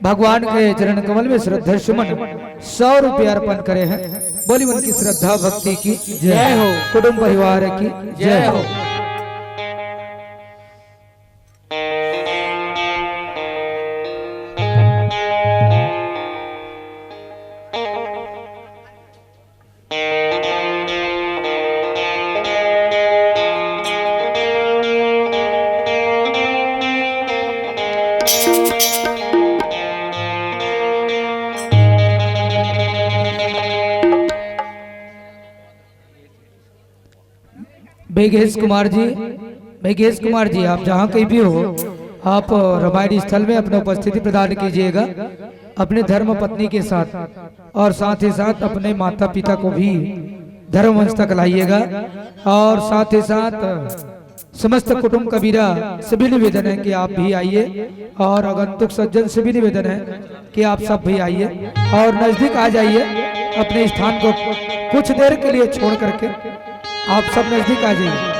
भगवान के चरण कमल में श्रद्धा सुमन सौ रुपये अर्पण करे हैं। बोली उनकी श्रद्धा भक्ति की जय हो। कुटुंब परिवार की जय हो। मेघेश कुमार जी, मेघेश कुमार जी, आप जहाँ कहीं भी हो, आप रामायण स्थल में अपना उपस्थिति प्रदान कीजिएगा। अपने धर्म पत्नी के साथ और साथ ही साथ अपने माता पिता को भी धर्म वंश तक लाइएगा। और साथ ही साथ समस्त कुटुंब कबीरा से भी निवेदन है कि आप भी आइए, और आगंतुक सज्जन से भी निवेदन है कि आप सब भी आइए और नजदीक आ जाइए अपने स्थान को। कुछ देर के लिए छोड़ करके आप सब नजदीक आ जाइए।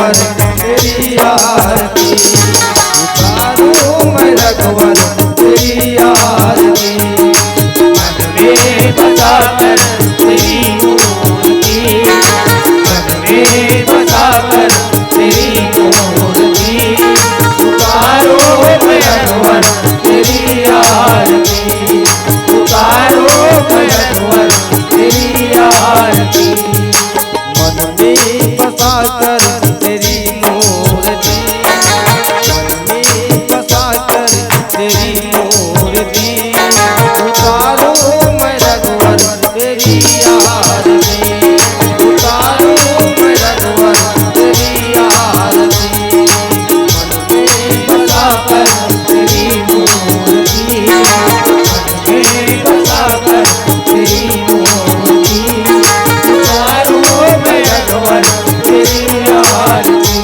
तेरी आरती, उतारूं मैं रघुवर तेरी आरती। मन में बसा कर तेरी मूर्ति, मन में बसा कर तेरी मूर्ति। उतारूं मैं रघुवर तेरी आरती, उतारूं मैं रघुवर तेरी आरती। मन में बसा कर तेरी मूर्ति, मन में बसा कर तेरी मूर्ति। उतारूं मैं रघुवर तेरी आरती, उतारूं मैं रघुवर तेरी आरती। मन में बसा कर तेरी मूर्ति, मन में बसा कर तेरी मूर्ति। उतारूं मैं रघुवर तेरी आरती,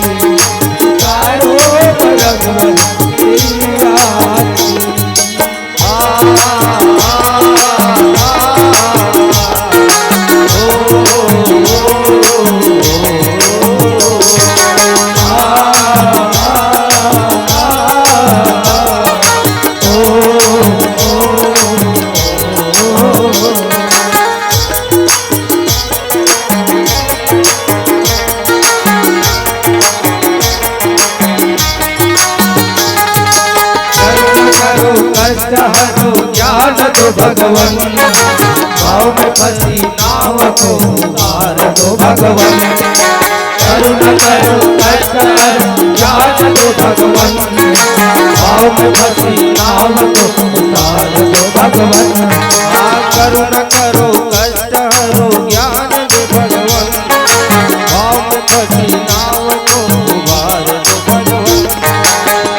उतारूं मैं रघुवर तेरी आरती। करुण करो कष्ट हरो ज्ञान दो भगवन, भाव में फंसी नाव को उतार दो भगवन। करुण करो कष्ट हरो ज्ञान दो भगवन, भाव में फंसी नाव को उतार दो भगवन। हाँ, करुण करो कष्ट हरो ज्ञान दो भगवन, भाव में फंसी नाव को उबार दो भगवन।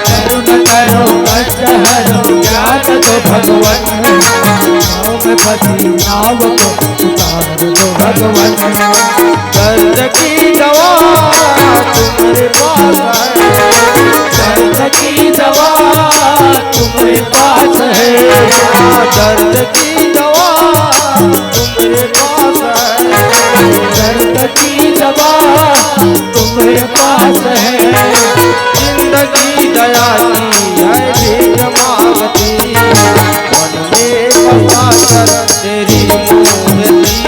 करुण करो कष्ट हरो ज्ञान दो भगवन, भाव में फंसी नाव को उतार दो भगवन। दर्द की दवा तुम्हारे पास है, दर्द की दवा तुम्हारे पास है, दर्द की दवा तुम्हारे पास है, दर्द की दवा तुम्हारे पास है। जिंदगी दया की है भीख मांगती, मन में बसा कर तेरी मूर्ति,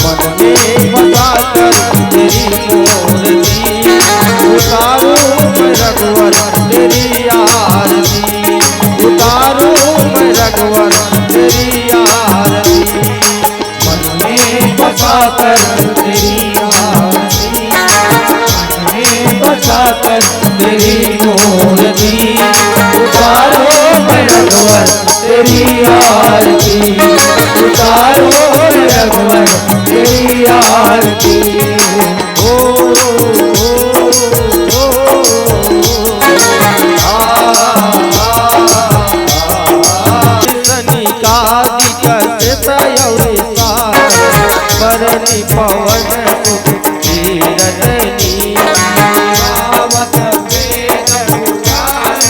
मन में बसा कर तेरी मूर्ति। उतारूं मैं रघुवर तेरी आरती, उतारूं मैं रघुवर तेरी आरती। मन में बसा कर तेरी आरती, मन में बसा कर तेरी मूर्ति। उतारूं मैं रघुवर तेरी आरती, उतारूं मैं रघुवर तेरी आरती। ओ, ओ, ओ, ओ, आ, आ, आ, आ। सनिकादिक से सयौसा, बरनी पवन सुत की रतनी। आवत वेद पुराण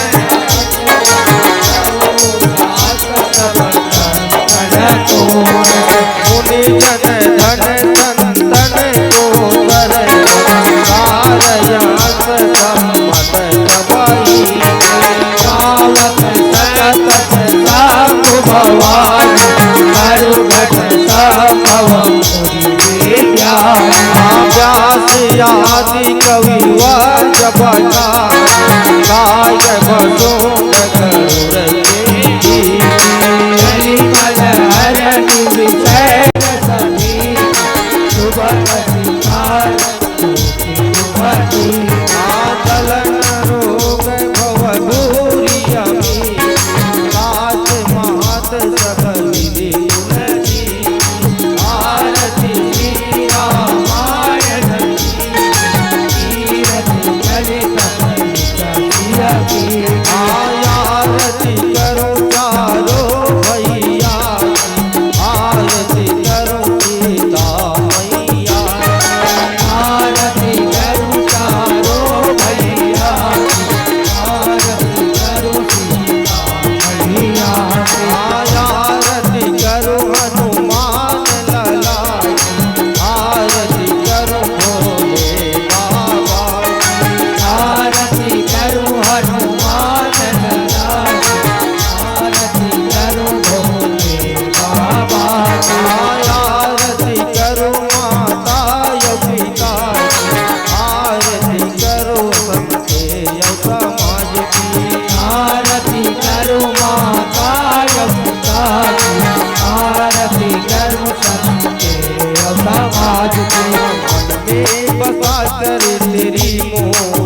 मुनि जन धन संतन को कर, कारयास सम्मत सबाई। गावत सतत साधु भवान, करुघट संभव मुनि विज्ञान। व्यास आदि कवि वज्र बचा, गाय बसों गरुड़ के गीत। कलिमल हरनि विषय सभी सुभग सिंगार। आतलन रोग भव दूरि अमी, तात मात सब मिलि तुलसी। आरती श्री रामायण की, कीरति ललित फलित सिय की। आय आरती करो चारो भैया, आरती करो सीता मैया। बसा कर तेरी मोर